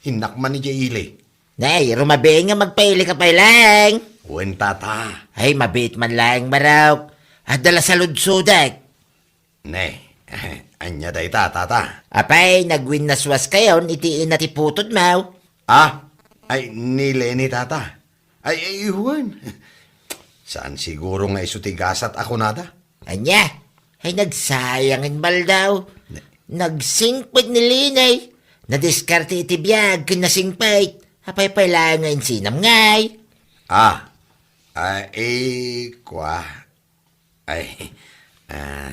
Innak man idiay ili. Nay, rumabiin nga magpailika pay laeng. Wen, tata. Ay, mabiit man laeng, Barok. Adda la saludsodek. Ne, ania dayta, tata? Apay, nagwinnaswaskayon iti ina ti putodmo. Ah, ay, ni Lene, tata. Ay, ay, wen. Saan siguro nga isu ti gasat a kunada? Ania? Ay, nagsayang in Baldo. Ne- Nagsingpet ni Lene. Nadiskarte iti biag ken nasingpet. Apay pay laeng nga insinam ngay? Ah, ah, eh, kua. Ay, ah,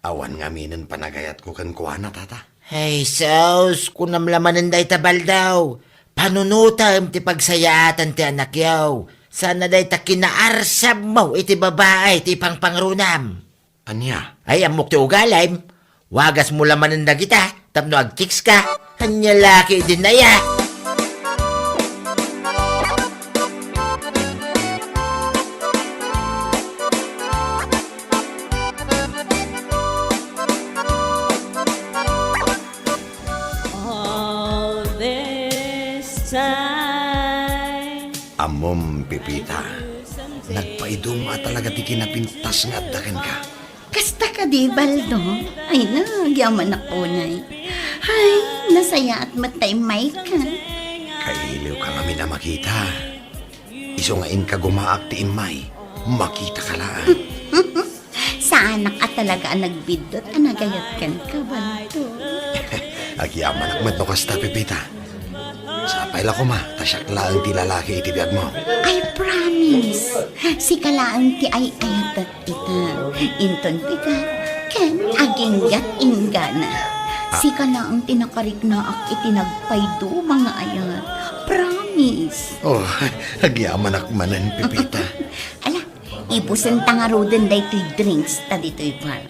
awan ngaminen panagayatko kenkuana, tata. Ay, sus, kunam la manen dayta, Baldo. Panunotem ti pagsayaatan ti anakyo. Sana dayta kinaarsabmo iti babai ti pangpangrunam. Ania? Ay, ammok ti ugalim. Wagasmo la manen dagita tapno agchicks ka. Ania la ketdin aya? All this time. Ammom, Pepita, nagpaidum a talaga ti kinapintas nga adda kenka. Kasta kadi, Baldo? Ay, nagyamanak unay. Ay, nasayaat met ta immayka. Kailiwka ngamin a makita. Isu nga inka gumaak ti immay, makitaka laeng. Saanak a talaga a nagbiddut a nagayat kenka, Baldo. Agyamanak met no kasta, Pepita. Sapay la koma, ta siak laeng ti lalaki iti biagmo. I promise. Sika laeng ti ay-ayatek ita. Inton bigat, ken aginggat inggana. Ah. Sika laeng ti nakariknaak iti nagpaiduma nga ayat. Promise. Oh, agyamanak manen, Pepita. Ala, ibusenta ngaruden daytoy drinks ta ditoy bar.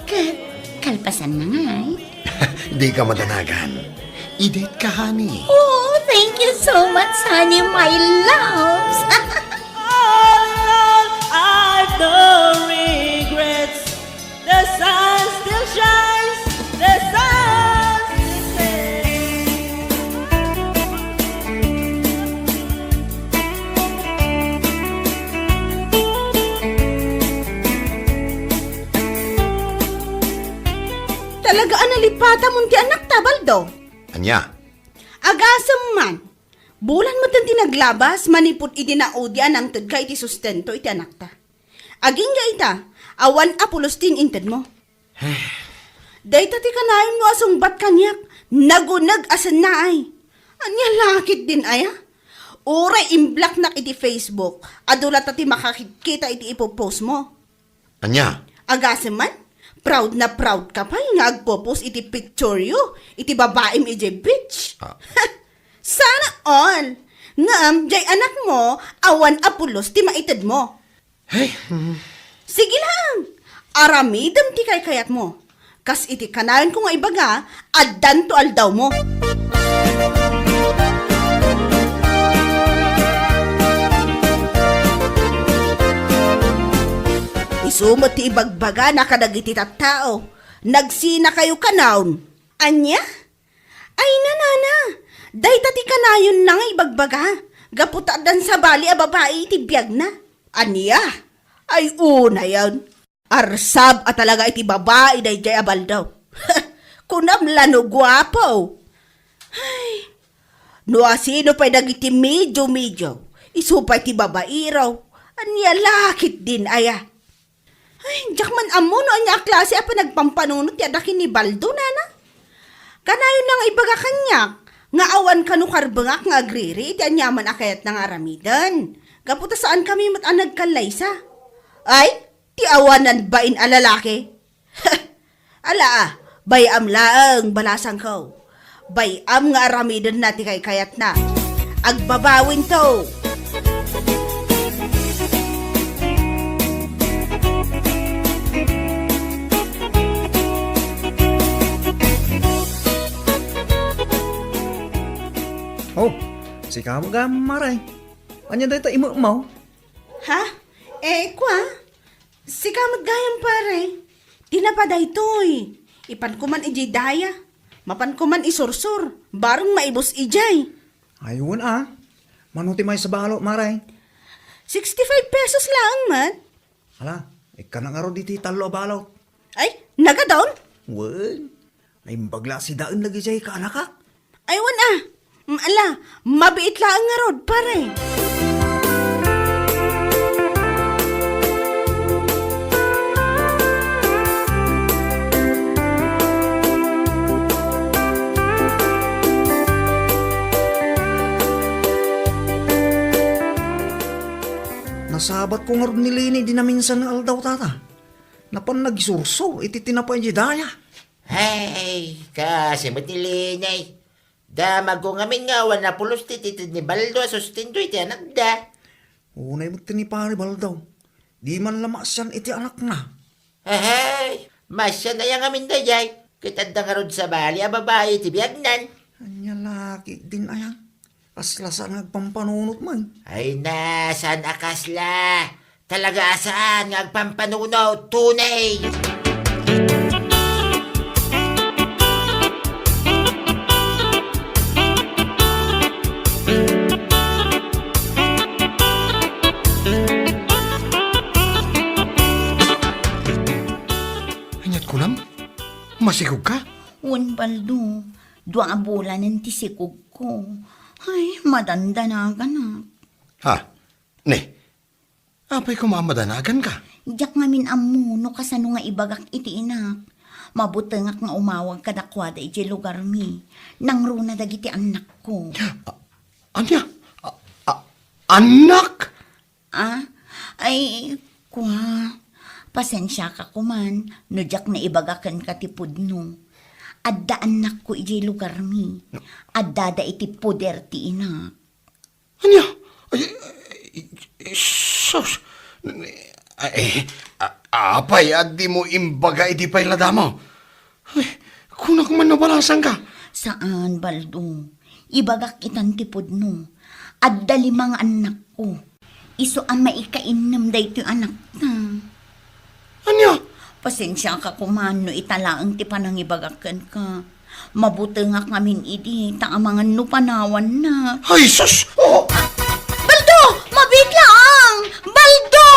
Ket kalpasanna ngay. Dika madanagan. I-date ka, honey. Oh, thank you so much, honey, my loves. All along, I've no regrets. The sun still shines, the sun still shines. Talaga a nalipatamon ti anakta, Baldo. Ania? Agasem man. Bulan metten ti naglabas manipud idi naudi a nangtedka iti sustento iti anakta. Agingga ita, awan a pulos ti intedmo. Dayta ti kanayon mo a sungbat kaniak, naguneg a sennaay. Ania la ketdin aya? Uray imblocknak iti Facebook, adu la ta ti makakitkita iti ipopost mo. Ania? Agasem man, proud na proud ka pay nga agpopost iti picture yo iti babaim idiay beach. Ah. Sana all! Ngem, diay anak mo, awan a pulos ti maited mo. Hey, mm. Sige lang! Aramidem ti kaykayat mo. Kas iti kanayon ko nga ibaga, addanto aldaw mo. Isu met ti ibagbagana kadagiti tattao, "Nagsinakayo kanayon." Ania? Ay, nanana, dayta ti kanayonna nga ibagbaga, gapu ta addan sabali a babai iti biagna. Ania? Ay, unayen. Arsab a talaga iti babai daydiay a Baldo. Kunam la no guapo. Ay, no asino pay dagiti medyo-medyo, isu pay ti babairo. Ania la ketdin aya? Ay, diak man ammo no ania a klase a panagpampanunot ti adda ken ni Baldo, nana. Kanayonna nga ibaga kaniak nga awan kano karbengak nga agriri iti aniaman a kayatna nga aramiden. Gapu ta saankami met a nagkallaysa. Ay, ti awanan bain a lalaki. Ala, ah, bay-am laeng, balasangko. Bay-am nga aramidenna ti kaykayatna. Agbabawinto. Oh, sika met gayam, Mare. Ania dayta imekmo? Ha? Eh, kua? Sika met gayam, pare. Tinapa daytoy. Ipanko man idiay daya. Mapanko man isursor. Bareng maibus idiay. Ay, wen a. Mano ti maysa balo, Mare? Sixty-five pesos laeng met. Ala, ikkana ngarud iti tallo a balo. Ay, nagadon? Wen. Naimbag la a sidaen dagiti kaanakak. Ay, wen a. Mm, ala, mabiit laeng ngarud, pare. Nasabatko ngarud ni Leni idi naminsan nga aldaw, tata. Napan nagisursor iti tinapa idiay daya. Ay, kaasi met ni Leni. Damagko ngamin nga awan a pulos ti tited ni Baldo a sustento iti anakda. Unay met ti ni Pare Baldo. Di man la maasian iti anakna. Ahay, maasian aya ngamin daydiay? Ket adda ngarud sabali a babai iti biagnan. Ania la ketdin aya? Kasla saan nga agpampanunot man. Ay na, saan a kasla? Talaga a saan nga agpampanunot, tunay! Ania't kunam? Masikogka? Wen, Baldo. Dua a bulanen ti sikogko. Ay, madandanaganak. Ha? Ne, apay koma a madanaganka? Diak ngamin ammo no kasano nga ibagak iti inak. Mabutengak nga umawag kadakuada idiay lugarmi. Nangruna dagiti annakko. A-, ania? A-, a-, annak? Ah? Ay, kua, pasensiaka koman no diak naibaga kenka ti pudno. Adda annakko idiay lugarmi. Addada iti poder ti inak. Ania? Ay, ay, sus! Ay, a-, apay a dimo imbaga idi pay la damo? Ay, kunak man no balasangka. Saan, Baldo. Ibagak itan ti pudno. Adda lima nga annakko. Isu a maikainnem daytoy anakta. Ania? Pasensiaka koman no ita laeng ti panangibagak kenka. Mabutengak ngamin idi ta amangan no panawannak. Ay, sus! Oh! Baldo! Mabiit laeng! Baldo!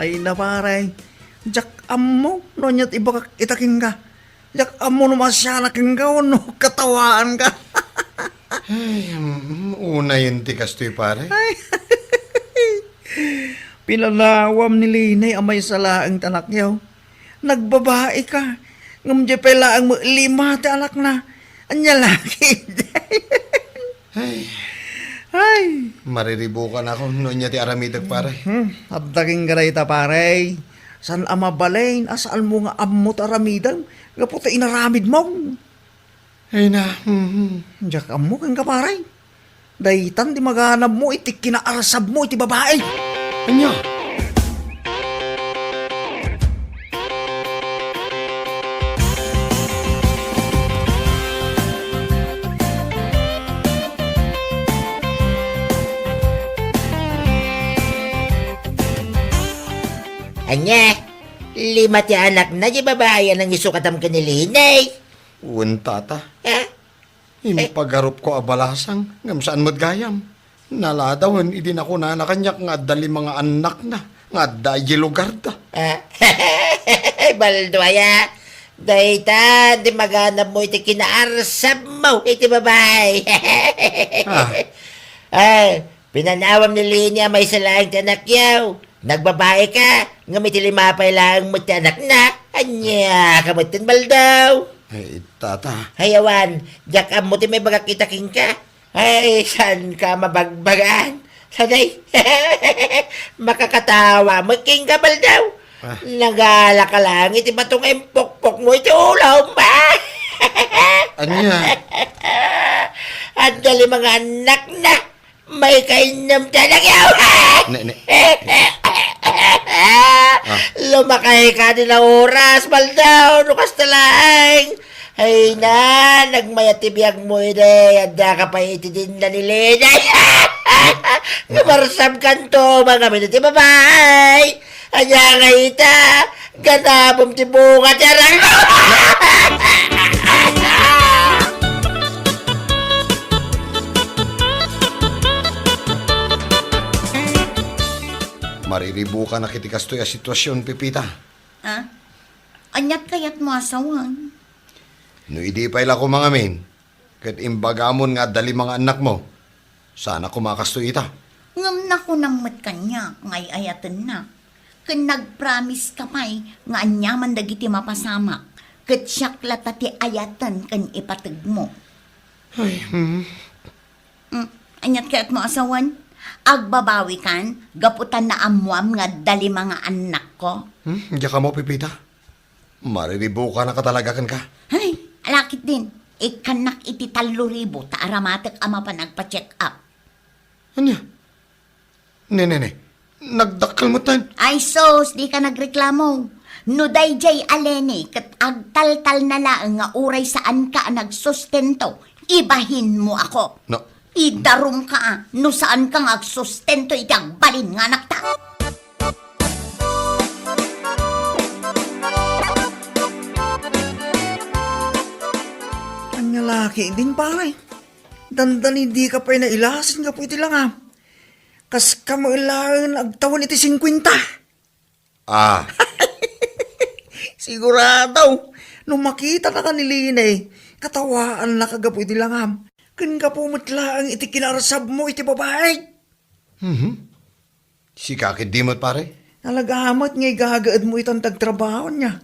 Ay na, pare. Diak ammo no ania ti ibagak ita kenka. Diak ammo no maasianak kenka wenno katawaanka. Ay, mm, unayen ti kastoy, pare. Ay, pinanawam ni Leni a maysa laeng ti anakyo. Nagbabaika. Ngem diay pay laeng met lima ti anakna. Ania la ketdi? Ay. Ay. Mariribukan ako no ania ti aramidek, pare. Hmm, adda kenka dayta, pare. Saan a mabalin a saanmo nga ammo ti aramidem gapu ta inaramidmo. Ay na, mhm. Diak ammo kenka, pare. Daytan ti maganabmo iti kinaarsabmo iti babai. Ania? Ania? Lima ti anakna ti babai a nangisukatam ken ni Leni? Wen, tata. Ha? Impagarupko a balasang, ngem saan met gayam. Naladawen idi nakunana kaniak nga adda lima nga annakna, nga adda idiay lugarda. Ah, Baldo aya, dayta ti maganabmo iti kinaarsabmo iti babai. Ah. Ay, pinanawam ni Leni a maysa laeng ti anakyo. Nagbabaika, ngem iti lima pay laeng met ti anakna. Ania ka met ten, Baldo? Ay, tata. Ay, awan, diak ammo ti maibagak ita kenka. Ay, saan ka mabagbagaan? Saday, makakatawa met kenka, Baldo. Ah. Nagala ka lang iti bato nga impukpokmo iti ulom. Ania? Adda lima nga annakna. Maikainnem ti anakyo. Ne, ne. Ah. Lumakay ka di na oras, Baldo, no kasta laeng. Ay na, nagmayat ti biagmo idi, adda ka pay iti dinda ni Leni. Nga marsam kanto, mga miniti babae. Ania nga ita, ganabem ti bunga ti aramidmo. Mariribukanak iti kastoy a situasion, Pepita. Ah? Aniat kayatmo a sawen? No idi pay la koma ngamin, ket imbagamon nga adda lima nga annakmo, saanak koma a kastoy ita. Ngem nakunam met kaniak nga ay-ayatennak, ken nagpromise ka pay nga aniaman dagiti mapasamak, ket siak latta ti ayaten ken ipategmo. Ay, hmm. Hmm, aniat kayatmo a sawen? Agbabawikan gapu ta naammoam nga adda lima nga annakko? Hmm, diak ammo, Pepita. Mariribukanaka talaga kenka. Ay, ala ketdin. Ikkannak iti tallo ribu ta aramatek a mapan agpa-check up. Ania? Ne, ne, ne. Nagdakkel metten. Ay sus, dika nagreklamo. No daydiay a Leni ket agtaltalna laeng nga uray saanka a nagsustento, ibahinmo ako. No. Idarumka a, no saanka nga agsustento iti agbalin nga anakta. Ania la ketdin, pare? Dandani dika pay nailasin gapu iti langam. Kaska met laeng agtawen iti singkuenta. Ah. Sigurado, no makitanaka ni Leni, katawaannaka gapu iti langam. Ken gapu met laeng iti kinaarsabmo iti babai. Mhm. Sika ketdi met, pare? Talaga met nga igagaedmo itan ti agtrabaho, ania?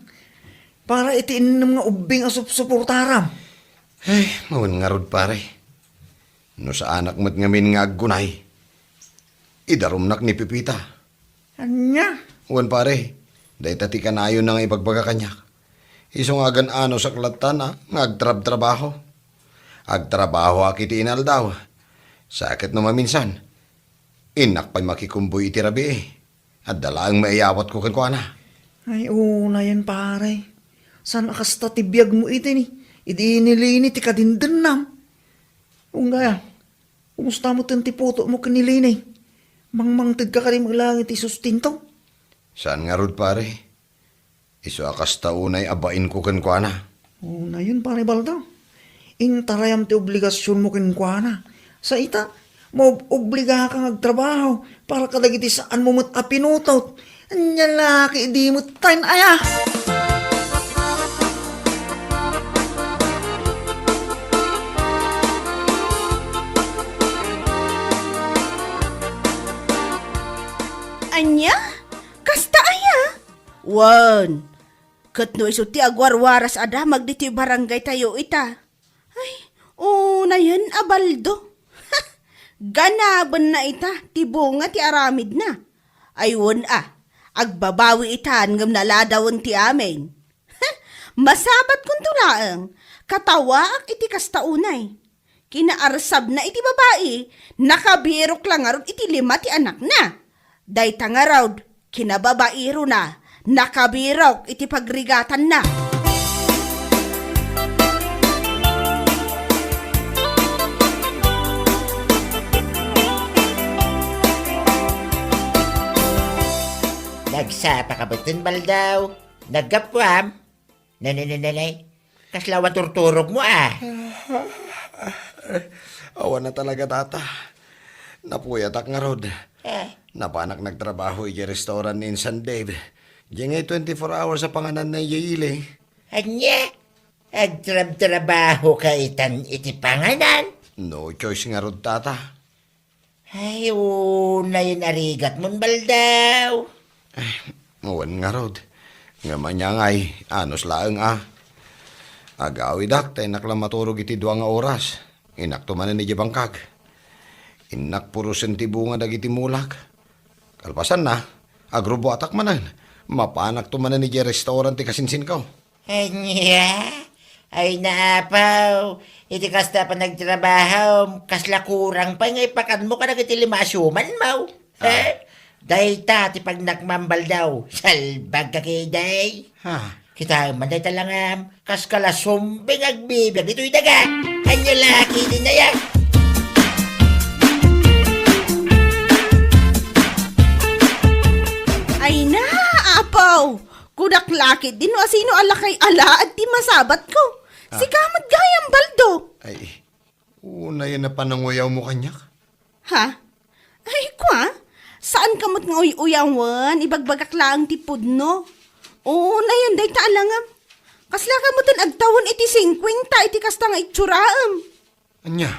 Para iti innem nga ubbing a supsuportaram. Ay, mawen ngarud, pare. No saanak met ngamin nga aggunay, idarumnak ni Pepita. Ania? Wen, pare, dayta ti kanayonna nga ibagbaga kaniak. Isu nga agan-anusak latta nga agtrabtrabaho. Agtrabahoak iti inaldaw. Sa ket no maminsan, innak pay makikumbuy iti rabii. Adda laeng maiyawatko kenkuana. Ay, unayen, pare. Saan a kasta ti biagmo iti ni, idi ni Leni ti kadindennam? Ungaya, kumusta metten ti putomo ken ni Leni? Mangmangtegka kadi met laeng iti sustento? Saan ngarud, pare. Isu a kasta unay a bainko kenkuana. Unayen, pare Baldo. Intarayam ti obligasionmo kenkuana. Sa ita, maob-obligaka nga agtrabaho para kadagiti saanmo met a pinutot. Ania la ketdi metten aya? Ania? Kasta aya? Wen, ket no isu ti agwarwaras a damag ditoy barangaytayo ita. Ay, unayen a Baldo. Ganabenna ita ti bunga ti aramidna. Ay, wen a, agbabawi itan ngem naladawen ti amin. Masabatkonto laeng, katawaak iti kasta unay. Kinaarsabna iti babai, nakabirok la ngarud iti lima ti anakna. Dayta ngarud, kinababairona, nakabirok iti pagrigatanna. Sapa ka betten, Baldaw? Naggapuam? Nanananay? Kasla awan turturogmo, a? Awan a talaga, Tata. Napuyatak ngarud. Eh? Napanak nagtrabaho idiay restaurant ni Insan Dave. Diay ngay twenty-four hours a pangananna idiay ili. Ania? Agtrabtrabaho ka itan iti panganan? No choice ngarud, Tata. Ay, unayen a rigatmon, Baldaw. Eh, wen ngarud. Ngem ania ngay, anus laeng a. Agawidak ta innak la maturog iti dua nga oras. Innakto manen idiay bangkag. Innak purosen ti bunga dagiti mulak. Kalpasanna, agrubuatak manen. Mapanakto manen idiay restaurant ti kasinsinko. Ania? Ay, naapaw. Iti kasta a panagtrabahom, kasla kurang pay nga ipakanmo kadagiti lima a siumanmo. Ah. Eh? Dayta ti pagnakmambal daw. Salbag ka, kiday. Ha? Kitaem man dayta langam. Kas kala sumbing agbibiag ditoy daga. Ania la, kiday na yan? Ay na, apaw! Kunak la ketdin no asino a lakay alaad ti masabatko. Ah. Sika met gayam, Baldo. Ay, unayen a pananguyawmo kaniak? Ha? Ay, kua? Saanka met nga uy-uyawen, ibagbagak laeng ti pudno. Unayen dayta a langam. Kaslaka metten agtawen iti singkuenta iti kasta nga itsuraem. Ania?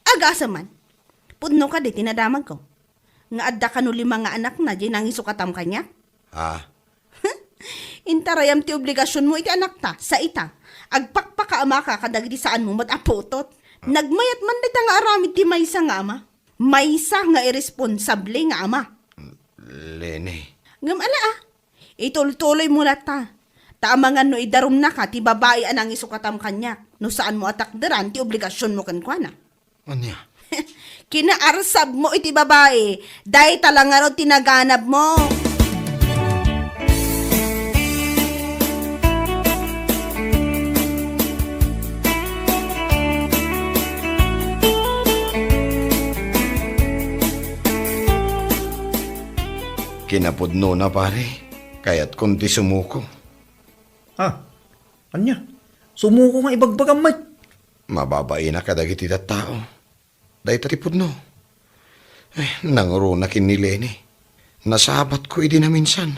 Agasem man. Pudno kadi ti nadamagko. Nga adda kano lima nga anakna diay nangisukatam kaniak? Ah. Intarayam ti obligasionmo iti anakta, sa ita. Agpakpakaamaka kadagiti saanmo met a putot. Nagmayat man dayta nga aramid ti maysa nga ama. Maysa nga irresponsable nga ama. Leni. Ngem ala, ah. Itultuloymo latta. Ta amangan no idarumnaka ti babai a nangisukatam kaniak, no saanmo a takderan ti obligasionmo kenkuana. Ania? Kinaarsabmo iti babai, dayta la ngarud ti naganabmo. Kinapudnona, pare, kayatkon ti sumuko. Ha? Ania? Sumuko nga ibagbagam met? Mababaina kadagiti tattao. Dayta ti pudno. Eh, nanguruna ken ni Leni. Nasabatko idi naminsan.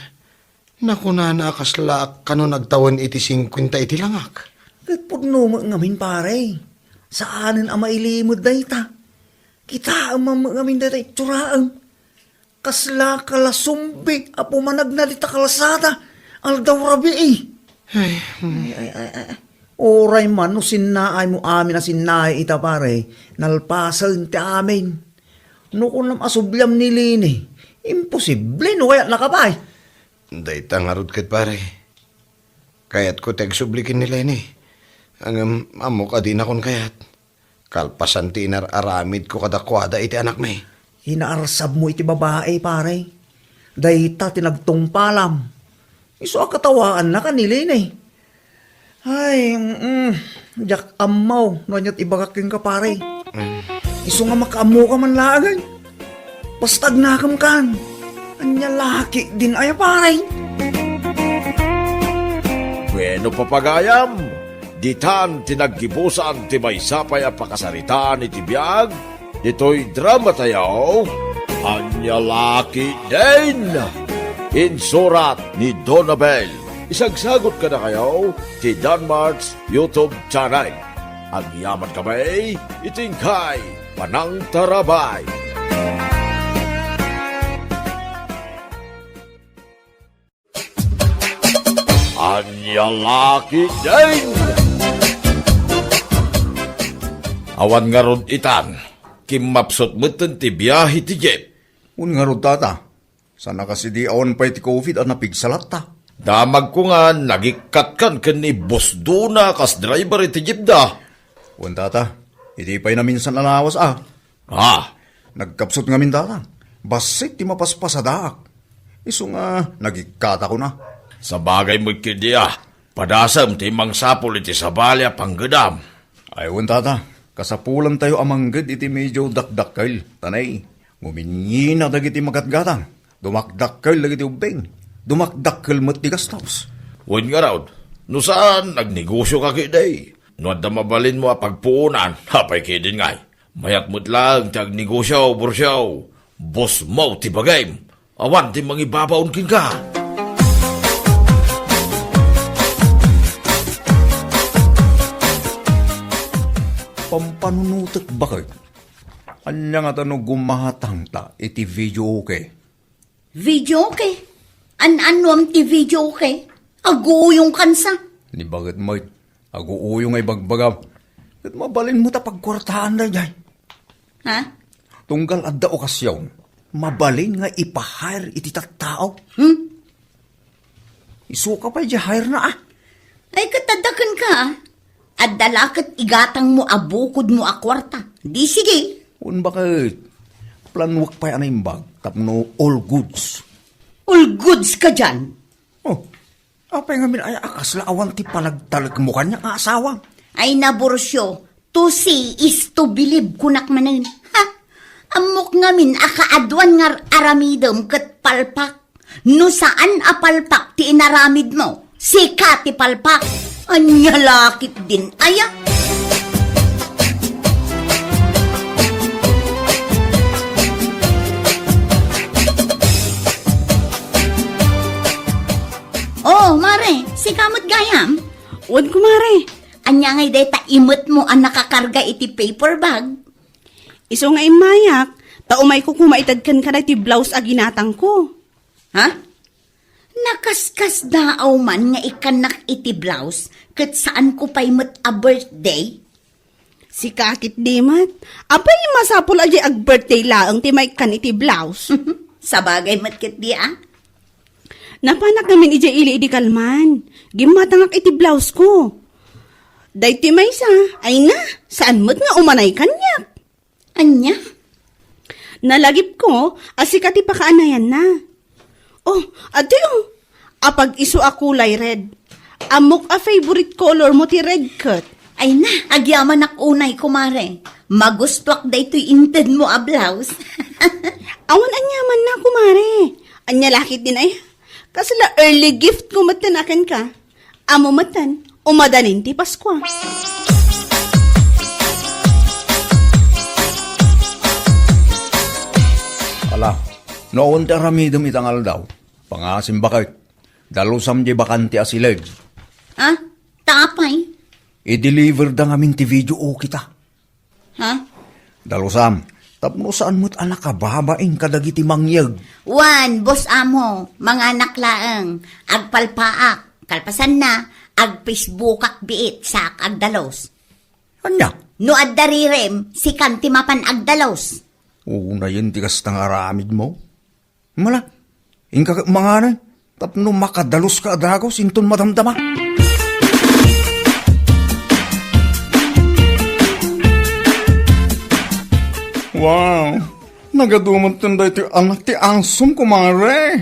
Nakunana a kaslaak kano nagtawen iti singkuenta iti langak. Ket pudno met ngamin, pare. Saanen a mailimed dayta. Kitaem man met ngamin dayta itsuraem. Kasla kalasumbi a pumanagna dita kalsada, aldaw rabii. Ay, hmm. Ay, ay, ay, ay. Uray man no sinnaaymo amin a sinnaay ita, pare, nalpasen ti amin. No kunam a subliam ni Leni, imposible no kayatnaka pay. Dayta ngarud ket, pare. Kayatko ti agsubli ken ni Leni. Ngem ammok a dinakon kayat. Kalpasan ti inar-aramidko kadakuada iti anakmi. Inaarsabmo iti babai, pare. Dayta ti nagtungpalam. Isu a katawaannaka ni Leni. Ay, mm, diak ammo no aniat ibagak kenka, pare. Mm. Isu nga makaammoka man laengen. Basta agnakemkan. Ania la ketdin aya, pare? Bueno, papagayam, ditan ti naggibusan ti maysa pay a pakasaritaan iti biag ditoy dramatayo, Ania la ketdin? Insurat ni Donabel. Isagsagot kadakayo ti Danmart's YouTube channel. Agyamankami iti inkay panangtarabay. Ania la ketdin? Awan ngarud itan, kimmapsut metten ti biahe ti jeep. Wen ngarud, tata, sana kasdi awan pay ti covid a napigsa latta. Damagko nga nagikkatkan ken ni Boss Dona kas driver iti jeep da. Wen, tata, idi pay naminsan a lawas a. Ah. Nagkapsut ngamin, tata. Bassit ti mapaspasadaak. Isu nga nagikkatakon a. Sabagay met ketdi a, padasem ti mangsapul iti sabali a panggedam. Ay, wen, tata. Kasapulantayo a mangged iti medyo dakdakkel, ta nay, nguminngina dagiti magatgatang. Dumakdakkel dagiti ubbing. Dumakdakkel met ti gastos. Wen ngarud, no saan, agnegosioka ketdi. No adda mabalinmo a pagpuonan, apay ketdin ngay? Mayat met laeng ti agnegosio, Borsio. Boss mo ti bagim. Awan ti mangibabaon kenka. Pampanunotek, baket. Ania ngata no gumatangta iti videoke? Videoke? An-annuam ti videoke? Aguuyong kansa. Ni baket met, aguuyong nga ibagbagam. Ket mabalin met a pagkuartaan daydiay. Ha? Tunggal adda okasion, mabalin nga ipa-hire iti tattao. Hmm? Isuka pay di hire na, ah. Ay, ket adda kenka, ah. Adda la ket igatangmo a bukodmo a kuarta. Di sige. Wen baket, planuek pay a naimbag tapno all goods. All goods kadian? Oh, apay ngamin aya a kasla awan ti panagtalekmo kaniak nga asawa? Ay, Borsio, to see is to believe, kunak manen. Ha? Ammok ngamin a kaaduan nga ar-aramidem ket palpak. No saan a palpak ti inaramidmo, sika ti palpak. Ania la ketdin aya? Oh, mare, sika met gayam? Wen, kumare. Ania ngay dayta imetmo a nakakarga iti paper bag? Isu nga immayak, ta umayko koma ited kenka daytoy blouse a ginatangko. Ha? Nakaskasdaaw man nga ikkannak iti blouse, ket saanko pay met a birthday? Sika ketdi met. Apay, masapul a diay ag-birthday laeng ti maikkan iti blouse? Sabagay met ketdi, ah. Napanak ngamin idiay ili idi kalman. Gimmatangak iti blouse ko. Daytoy maysa, ay na, saan met nga umanay kaniak. Ania? Nalagipko a sika ti pakaanayanna. Oh, adtoy, oh. Apag-isu a kulay red. Ammok a favorite color mo ti red ket. Ay na, agyamanak unay, kumare. Magustuak daytoy intedmo a blouse. Awan aniamanna, kumare. Ania la ketdin aya? Kasla early gift ko metten a kenka. Ammo metten, umadanin ti Paskua. Ala, no awan ti aramidem ita nga aldaw, pangasim baket, dalusam diay bakante a siled. Ah, ta apay? I-deliver da ngamin ti video okay ta. Ha? Dalusam, tapno saan met a nakababain kadagiti mangyeg. Wen, Boss Amo, manganak laeng, agpalpaak, kalpasanna, ag-Facebookak biit, saak agdalus. Ania? No adda rirem, sikan ti mapan agdalus. Unayen ti kasta nga aramidmo. Mala, inka ket manganan, tapno makadaluska a dagus inton madamdama. Wow! Nagadumaten daytoy anak ti asom, kumare.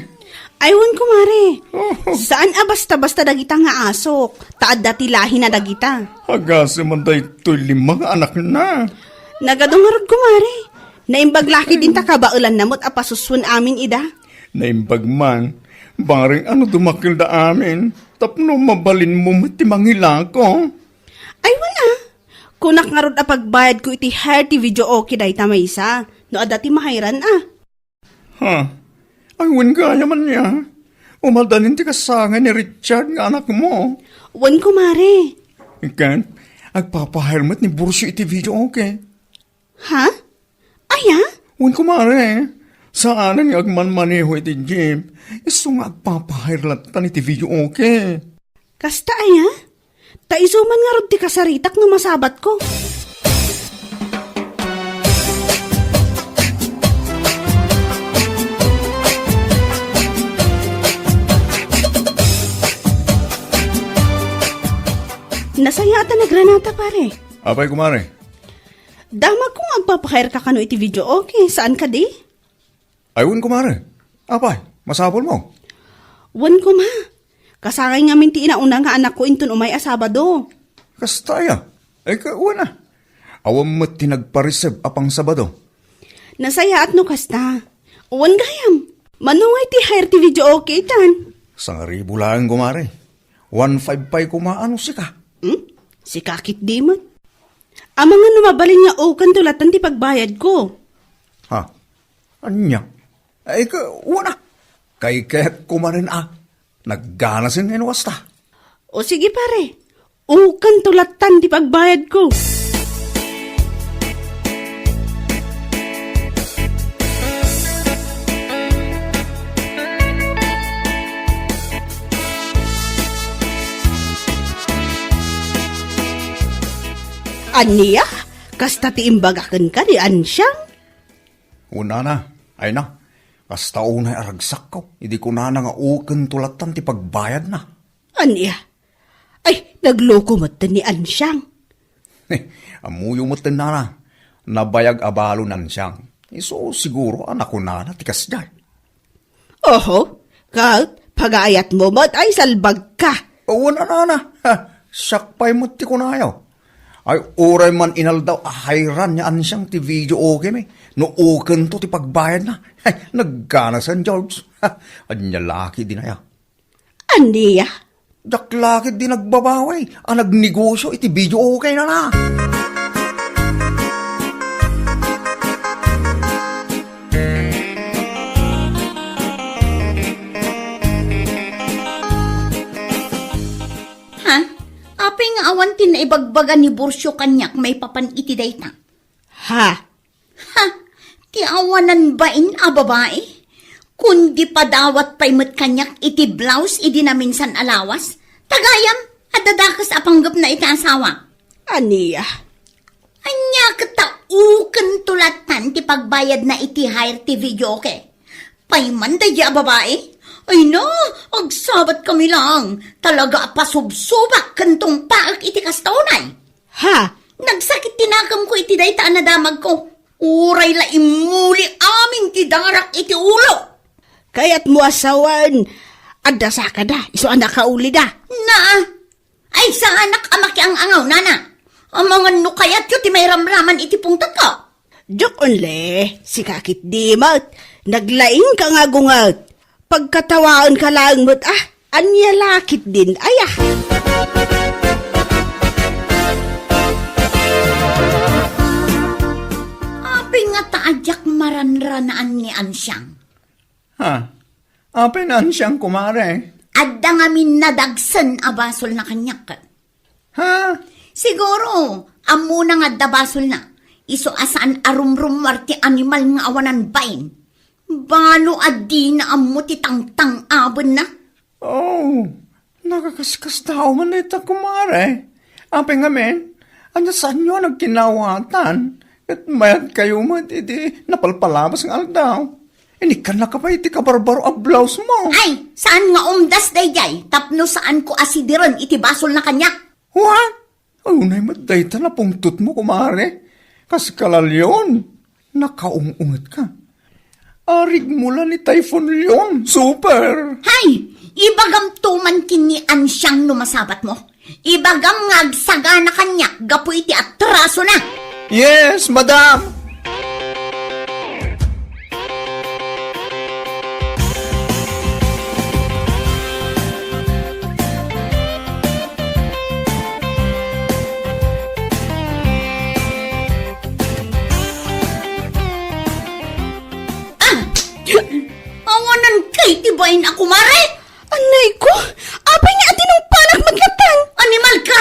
Ay, wen, kumare. Oh. Saan a basta-basta dagita nga asok, ta adda ti lahina dagita. Agasem man daytoy lima nga anakna. Nagadu ngarud, kumare. Naimbag la ketdin ta kabaelanna met a pasusuen amin ida. Naimbag man, bareng a no dumakkelda amin, tapno mabalinmo met ti mangilako. Ay, wen a. Kunak ngarud a pagbayadko iti hire ti video okay dayta maysa, no adda ti mahayran a. Ha? Ay, wen gayam ania. Umadanin ti kasangay ni Richard nga anakmo. Wen, kumare. Ket, agpapahire met ni Borsio iti video okay. Ha? Aya? Wen, kumare. Saanen nga agmanmaneho iti jeep. Isu nga agpapahire latta iti video okay. Kasta aya? Ta isu man ngarud ti kasaritak no masabatko. Nasayaat a nagranata, pare. Apay, kumare? Damagko nga agpapahire ka kano iti video, okay? Saan kadi? Ay, wen, kumare. Apay, masapulmo? Wen, kuma. Kasangay ngamin ti inauna nga anakko inton umay a Sabado. Kasta aya? Ay, ka, wen a. Awan met ti nagpariseb a pang-Sabado. Nasayaat no kasta. Wen gayam. Mano ngay ti hire ti videoke itan? Sangribu laeng, kumare. One five pay koma, ano sika? Hmm? Sika ketdi met. Amangan no mabalin nga ukento latta ti pagbayadko. Ha? Ania? Ay, ka, wana. Kay ket kumarin a. Nagganasen nga ino kasta. O sige, pare. Ukento latta ti pagbayadko. Ania? Kasta ti imbaga kenka ni Ansiang? Unana, ay na, kasta unay a ragsakko, idi kunana nga ukento latta ti pagbayadna. Ania? Ay, nagloko met ni Ansiang. Ammoyo met, nana, nabayag a balo ni Ansiang. Isu siguro a nakunana ti kasdiay. Oho, ket pagaayatmo met ay salbagka. Awan, nana. Ha, siak pay met ti kunayo. Ay, uray man inaldaw a hayran ni Ansiang ti videoke mi. No ukento ti pagbayadna. Ay, nagganasen, George. Ha, ania la ketdin aya? Ania? Diak la ketdi nagbabawi a nagnegosio iti videoke, nana. Ha? Apay nga awan ti naibagbaga ni Bursio kaniak maipapan iti dayta? Ha? Ha! Ti awanan bain a babai? Kundi padawat pay met kaniak iti blouse idi naminsan a lawas? Tagayam, adda dakes a panggepna iti asawa. Ania? Ania ket ta ukento lattan ti pagbayadna iti hire ti videoke? Pay man daydi a babai? Ay na, agsabat kami lang. Talaga a pasubsobak ken tungpaek iti kasta unay. Ha? Nagsakit ti nakemko iti dayta a nadamagko. Uray la immuli amin ti darak iti ulo. Kayatmo a sawen, adda sakada, isu a nakaulida. Naa, ay saanak a makiang-angaw, nana. Amangan no kayatyo ti mairamraman iti pungtotko. Joke only, sika ketdi met, naglaingka nga agunget. Pagkatawaenka laeng met, ah, ania la ketdin aya? Apay nga ta a diak maranranaan ni Ansiang? Ha? Apay ni Ansiang, kumare? Adda ngamin nadagsen a basolna kaniak. Ha? Siguro, ammona nga adda basolna. Isu a saan a rumrummuar ti animal nga awanan bain. Balo a dina ammo ti tangtang-abenna. Oh, nakakaskastao man dayta, kumare. Apay ngamin, ania saanyo a nagkinawatan? Ket mayat kayo met iti napalpalabas nga aldaw. Inikkannaka pay iti kabarbaro a blouse mo. Ay, saan nga umdas daydiay tapno saanko a sidiren iti basolna kaniak? What? Ay, unay met dayta napungtotmo, kumare. Kas kalalion, nakaung-ungetka. Arigmo la ni Typhoon Leon, super! Hay! Ibagamto man ken ni Ansiang no masabatmo. Ibagam nga agsagana kaniak gapu iti atrasona. Yes, madam! Ah! Awanan kay ti bain a kumare? Anay ko, apay nga atinungpanak met latta? Animal ka!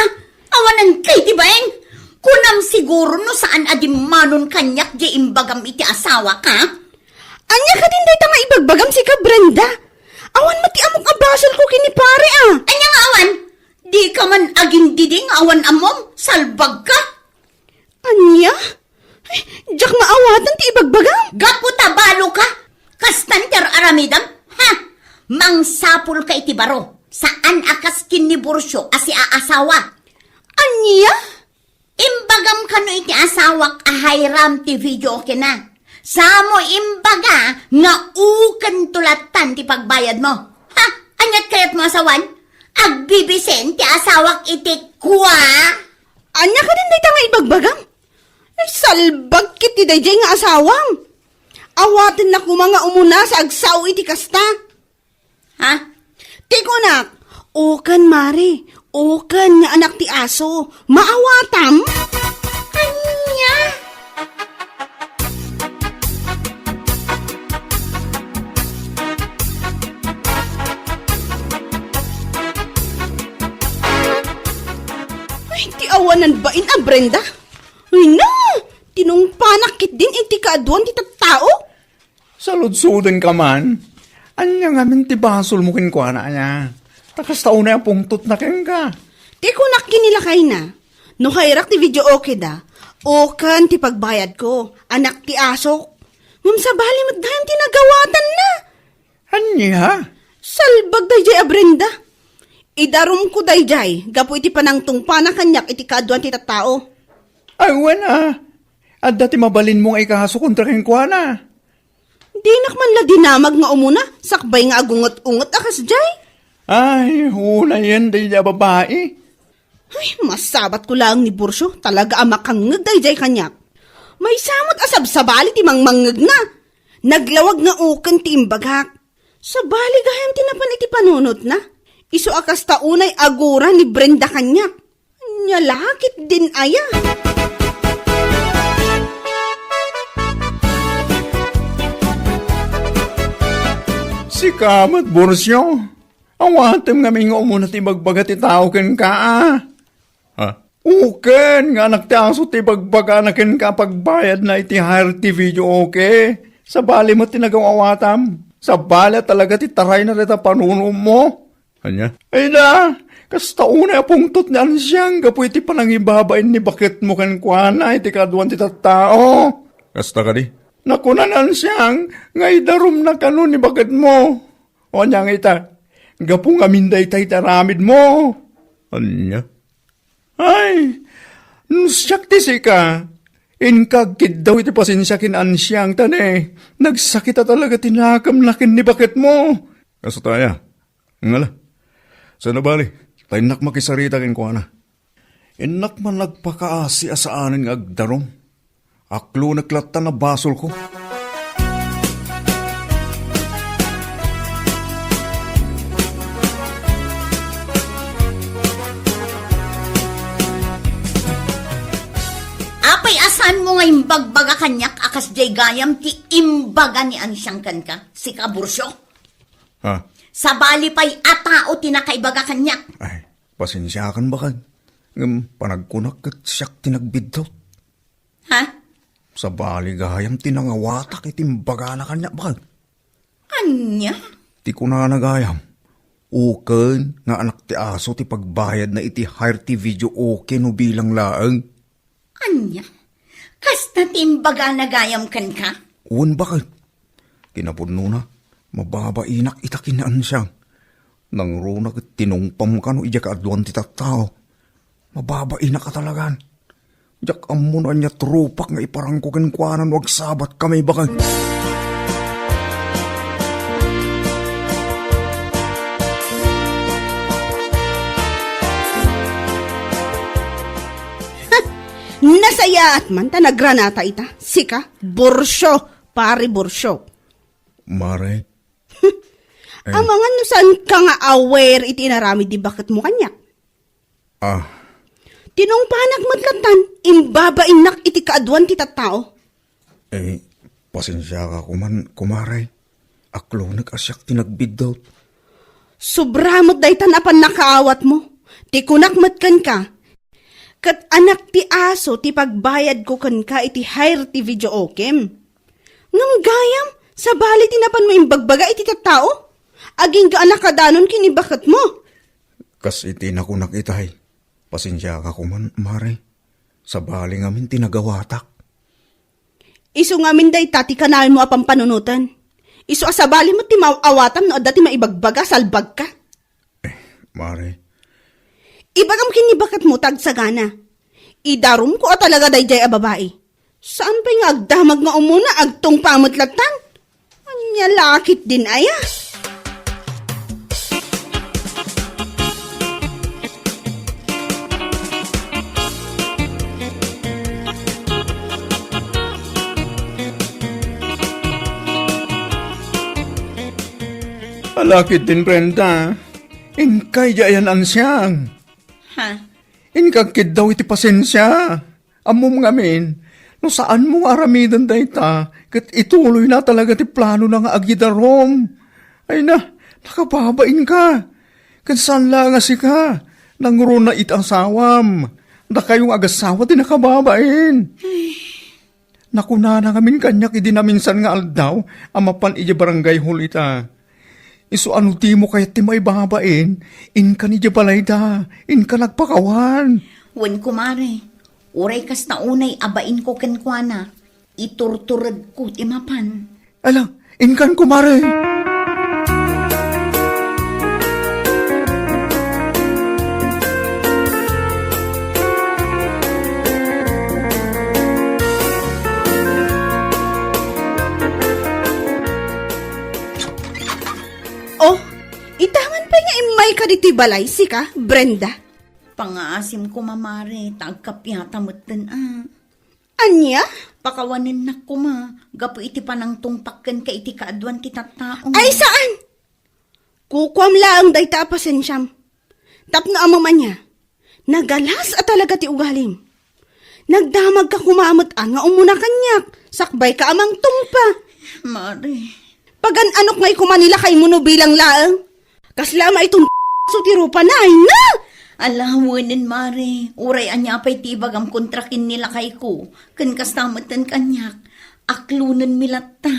Awanan kay ti bain? Kunam siguro no saan a dimmanon kaniak diay imbagam iti asawak, ha? Ania kadin dayta nga ibagbagam, sika, Brenda? Awan met ti ammok a basolko ken ni pare, a. Ania nga awan? Di ka man agindidi nga awan ammom? Salbag ka! Ania? Ay, diak maawatan ti ibagbagam. Gapu ta balo ka. Kastan ti ar-aramidem? Ha? Mangsapul ka iti baro. Saan a kas ken ni Bursio a siaasawa. Ania? Imbagam kano iti asawak a hayram ti videoke na. Samo imbaga nga ukento lattan ti pagbayadmo. Ha? Aniat kayatmo a sawen? Agbibisen ti asawak iti kua? Ania kadin dayta nga ibagbagam? Ay, salbag ket ti daydiay nga asawam. Awatenna koma nga umuna sa agsao iti kasta. Ha? Ti kunak, uken, Mare, uken nga anak ti aso, maawatam? Ania? Ay, ti awanan bain a Brenda. Ay na, tinungpanak ketdin iti kaaduan ti tattao. Saludsodenka man. Ania ngamin ti basolmo kenkuana, aya? Ta kasta unay a pungtotna kenka. Ti kunak ken ni lakayna, no kairak ti video okay da, uken ti pagbayadko, anak ti asok. Ngem sabali met gayam ti nagawatanna. Ania? Salbag daydiay a Brenda. Idarumko daydiay gapu iti panangtungpana kaniak iti kaaduan ti tattao. Ay, wen a. Adda ti mabalinmo nga ikaso kontra kenkuana. Dinak man la dinamag nga umuna, sakbay nga agunget-unget a kasdiay. Ay, unayen daydiay a babai. Ay, masabatko laeng ni Borcio, talaga a makangngeg daydiay kaniak. Maysa met a sabsabali ti mangmangngegna. Naglawag nga uken ti imbagak. Sabali gayam ti napan iti panunotna. Isu a kasta unay agura ni Brenda kaniak. Ania la ketdin aya? Sika met, Borcio. Awatem ngamin nga umuna ti ibagbaga ti tao kenka, a. Ha? Uken nga anak ti aso ti ibagbagana kenka a pagbayadna iti hire ti video okay. Sabali met ti nagawawatam. Sabali a talaga ti tarayna dayta panunommo. Ania? Ay da, kasta unay a pungtot ni Ansiang gapu iti panangibabain ni baketmo kenkuana iti kaaduan ti tattao. Kasta kadi? Nakuna ni Ansiang nga idarumna kano ni baketmo. O ania nga ita, gapu ngamin dayta iti aramidmo. Ania? Ay, no siak ti sika, inka agkiddaw iti pasensia ken Ansiang ta ne, nagsakit a talaga ti nakemna ken ni baketmo. Kasta aya? Ngala. Saan a bali, ta innak makisarita kenkuana. Innak man nagpakaasi a saanen nga agdarum. Aklonek latta a basolko. Apay a saanmo nga imbagbaga kaniak a kasdiay gayam ti imbaga ni Ansiang kenka, sika, Borcio? Ha? Sabali pay a tao ti nakaibaga kaniak. Ay, pasensiakan, bakag. Ngem panagkunak ket siak ti nagbiddut. Ha? Sabali gayam ti nangawatak iti imbagana kaniak, bakag. Ania? Ti kunana gayam, uken nga anak ti aso ti pagbayadna iti hire ti video okay no bilang laeng. Ania? Kasta ti imbagana gayam kenka? Wen, bakit? Kinapudnona, mababainak ita ken ni Ansiang. Nangruna ket tinungpam kano idiay kaaduan ti tattao. Mababainak a talagan. Diak ammo no ania ti rupak nga iparangko kenkuana no agsabat kami, bakit? Nasayaat man ta nagranata ita. Sika, Borcio, pare Borcio. Mare. Eh. Amangan no saanka nga aware iti inaramid ni baketmo kaniak. Ah. Tinungpanak met lattan, imbabainnak iti kaaduan ti tattao. Eh, pasensiaka koman, kumare. Aklonek a siak ti nagbiddut. Sobra met dayta a pannakaawatmo. Ti kunak met kenka, ket anak ti aso ti pagbayadko kenka iti hire ti video okem. Ngem gayam, sabali ti napanmo imbagbaga iti tattao? Agingga a nakadanon ken ni baketmo. Kas iti nakunak itay, pasensiaka koman, mare. Sabali ngamin ti nagawatak. Isu ngamin dayta ti kanayon mo a pampanunoten. Isu a sabali met ti maaw-awatam no adda ti maibagbaga, salbagka. Eh, mare. Ibagam ken ni baketmo ta agsagana. Idarumko a talaga daydiay a babai. Saan pay nga agdamag nga umuna, agtungpa met lattan? Ania la ketdin aya? Ala ketdin, Brenda, inka idiay a naansiang. Ha? Inka agkiddaw iti pasensia. Ammom ngamin, no saanmo nga aramiden dayta, ket ituloyna talaga ti planona nga agidarum. Ay na, nakababainka. Ket saan laeng a sika, nangruna iti asawam. Dakayo nga agassawa ti nakababain. Nakunana ngamin kaniak idi naminsan nga aldaw a mapan idiay Barangay Hall ita. Isu a no dimo kayat ti maibabain, inkan idiay balayda, inkan agpakawan. Wen, kumare, uray kasta unay a bainko kenkuana, iturturedko ti mapan. Ala, inkan, kumare. Oh, ita man pay nga immayka ditoy balay, sika, Brenda? Pangaasim koma, mare, ta agkappiata metten a. Ania? Pakawanennak koma, gapu iti panangtungpak kenka iti kaaduan ti tattao. Ay, saan! Kukuam laeng dayta a pasensiam. Tapno ammom ania, nagalas a talaga ti ugalim. Nagdamagka koma met a nga umuna kaniak, sakbayka a mangtungpa. Mare. Pagan-anok ngay koma ni lakaymo no bilang laeng. Kasla a maitun-, so ti rupana, ay na! Ala, wenen, mare, uray ania pay ti ibagam kontra ken ni lakayko, ken kasta metten kaniak, aklonenmi latta.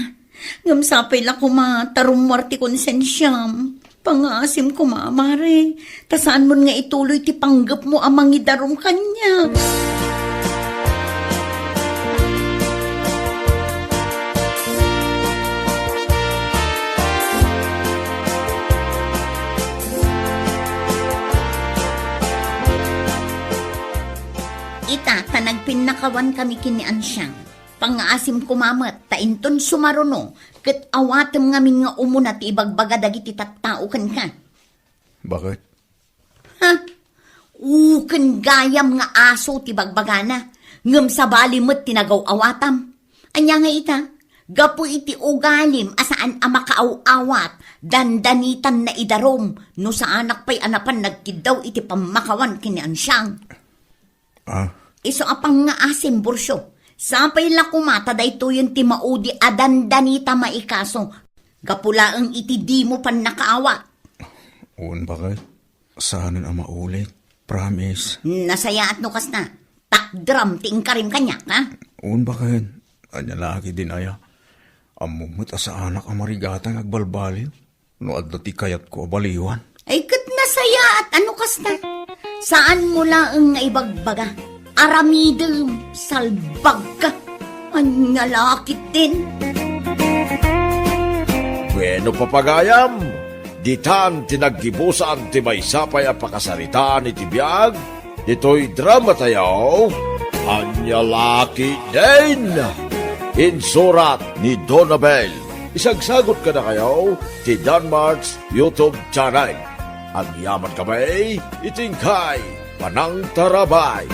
Ngem sapay la koma ta rummuar ti konsensiam. Pangaasim koma, mare, ta saanmon nga ituloy ti panggepmo a mangidarum kaniak. Ita, ta nagpinnakawan kami ken ni Ansiang. Pangaasim koma met, ta inton sumaruno, ket awatem ngamin nga umuna ti ibagbaga dagiti tattao kenka. Bakit? Ha? Uken gayam nga aso ti bagbagana, ngem sabali met ti nagaw-awatam. Ania nga ita? Gapu iti ugalim a saan a makaaw-awat, dandanitan na idarum, no saanak pay a napan nagkiddaw iti pammakawan ken ni Ansiang. Ah? Isu a pangngaasim, Burcio. Sapay la koma ta daytoyen ti maudi a dandanita maikaso. Gapu laeng iti dimo pannakaawat. Wen, baket. Saanen a maulit. Promise. Nasayaat no kasta. Takderam ti inkarim kaniak, ha? Wen, baket. Ania la ketdin aya? Ammom met a saanak a marigatan nga agbalbaliw no adda ti kayatko a baliwan. Ay, ket nasayaat a no kasta. Saanmo laeng nga ibagbaga. Aramidem, salbagka. Ania la ketdin? Bueno, papagayam, ditan ti naggibusan ti maysa pay a pakasaritaan iti biag, ditoy dramatayo, Ania la ketdin? Insurat ni Donabel. Isagsagut kadakayo ti Danmart's YouTube channel. Agyaman kami iti inkay panangtarabay.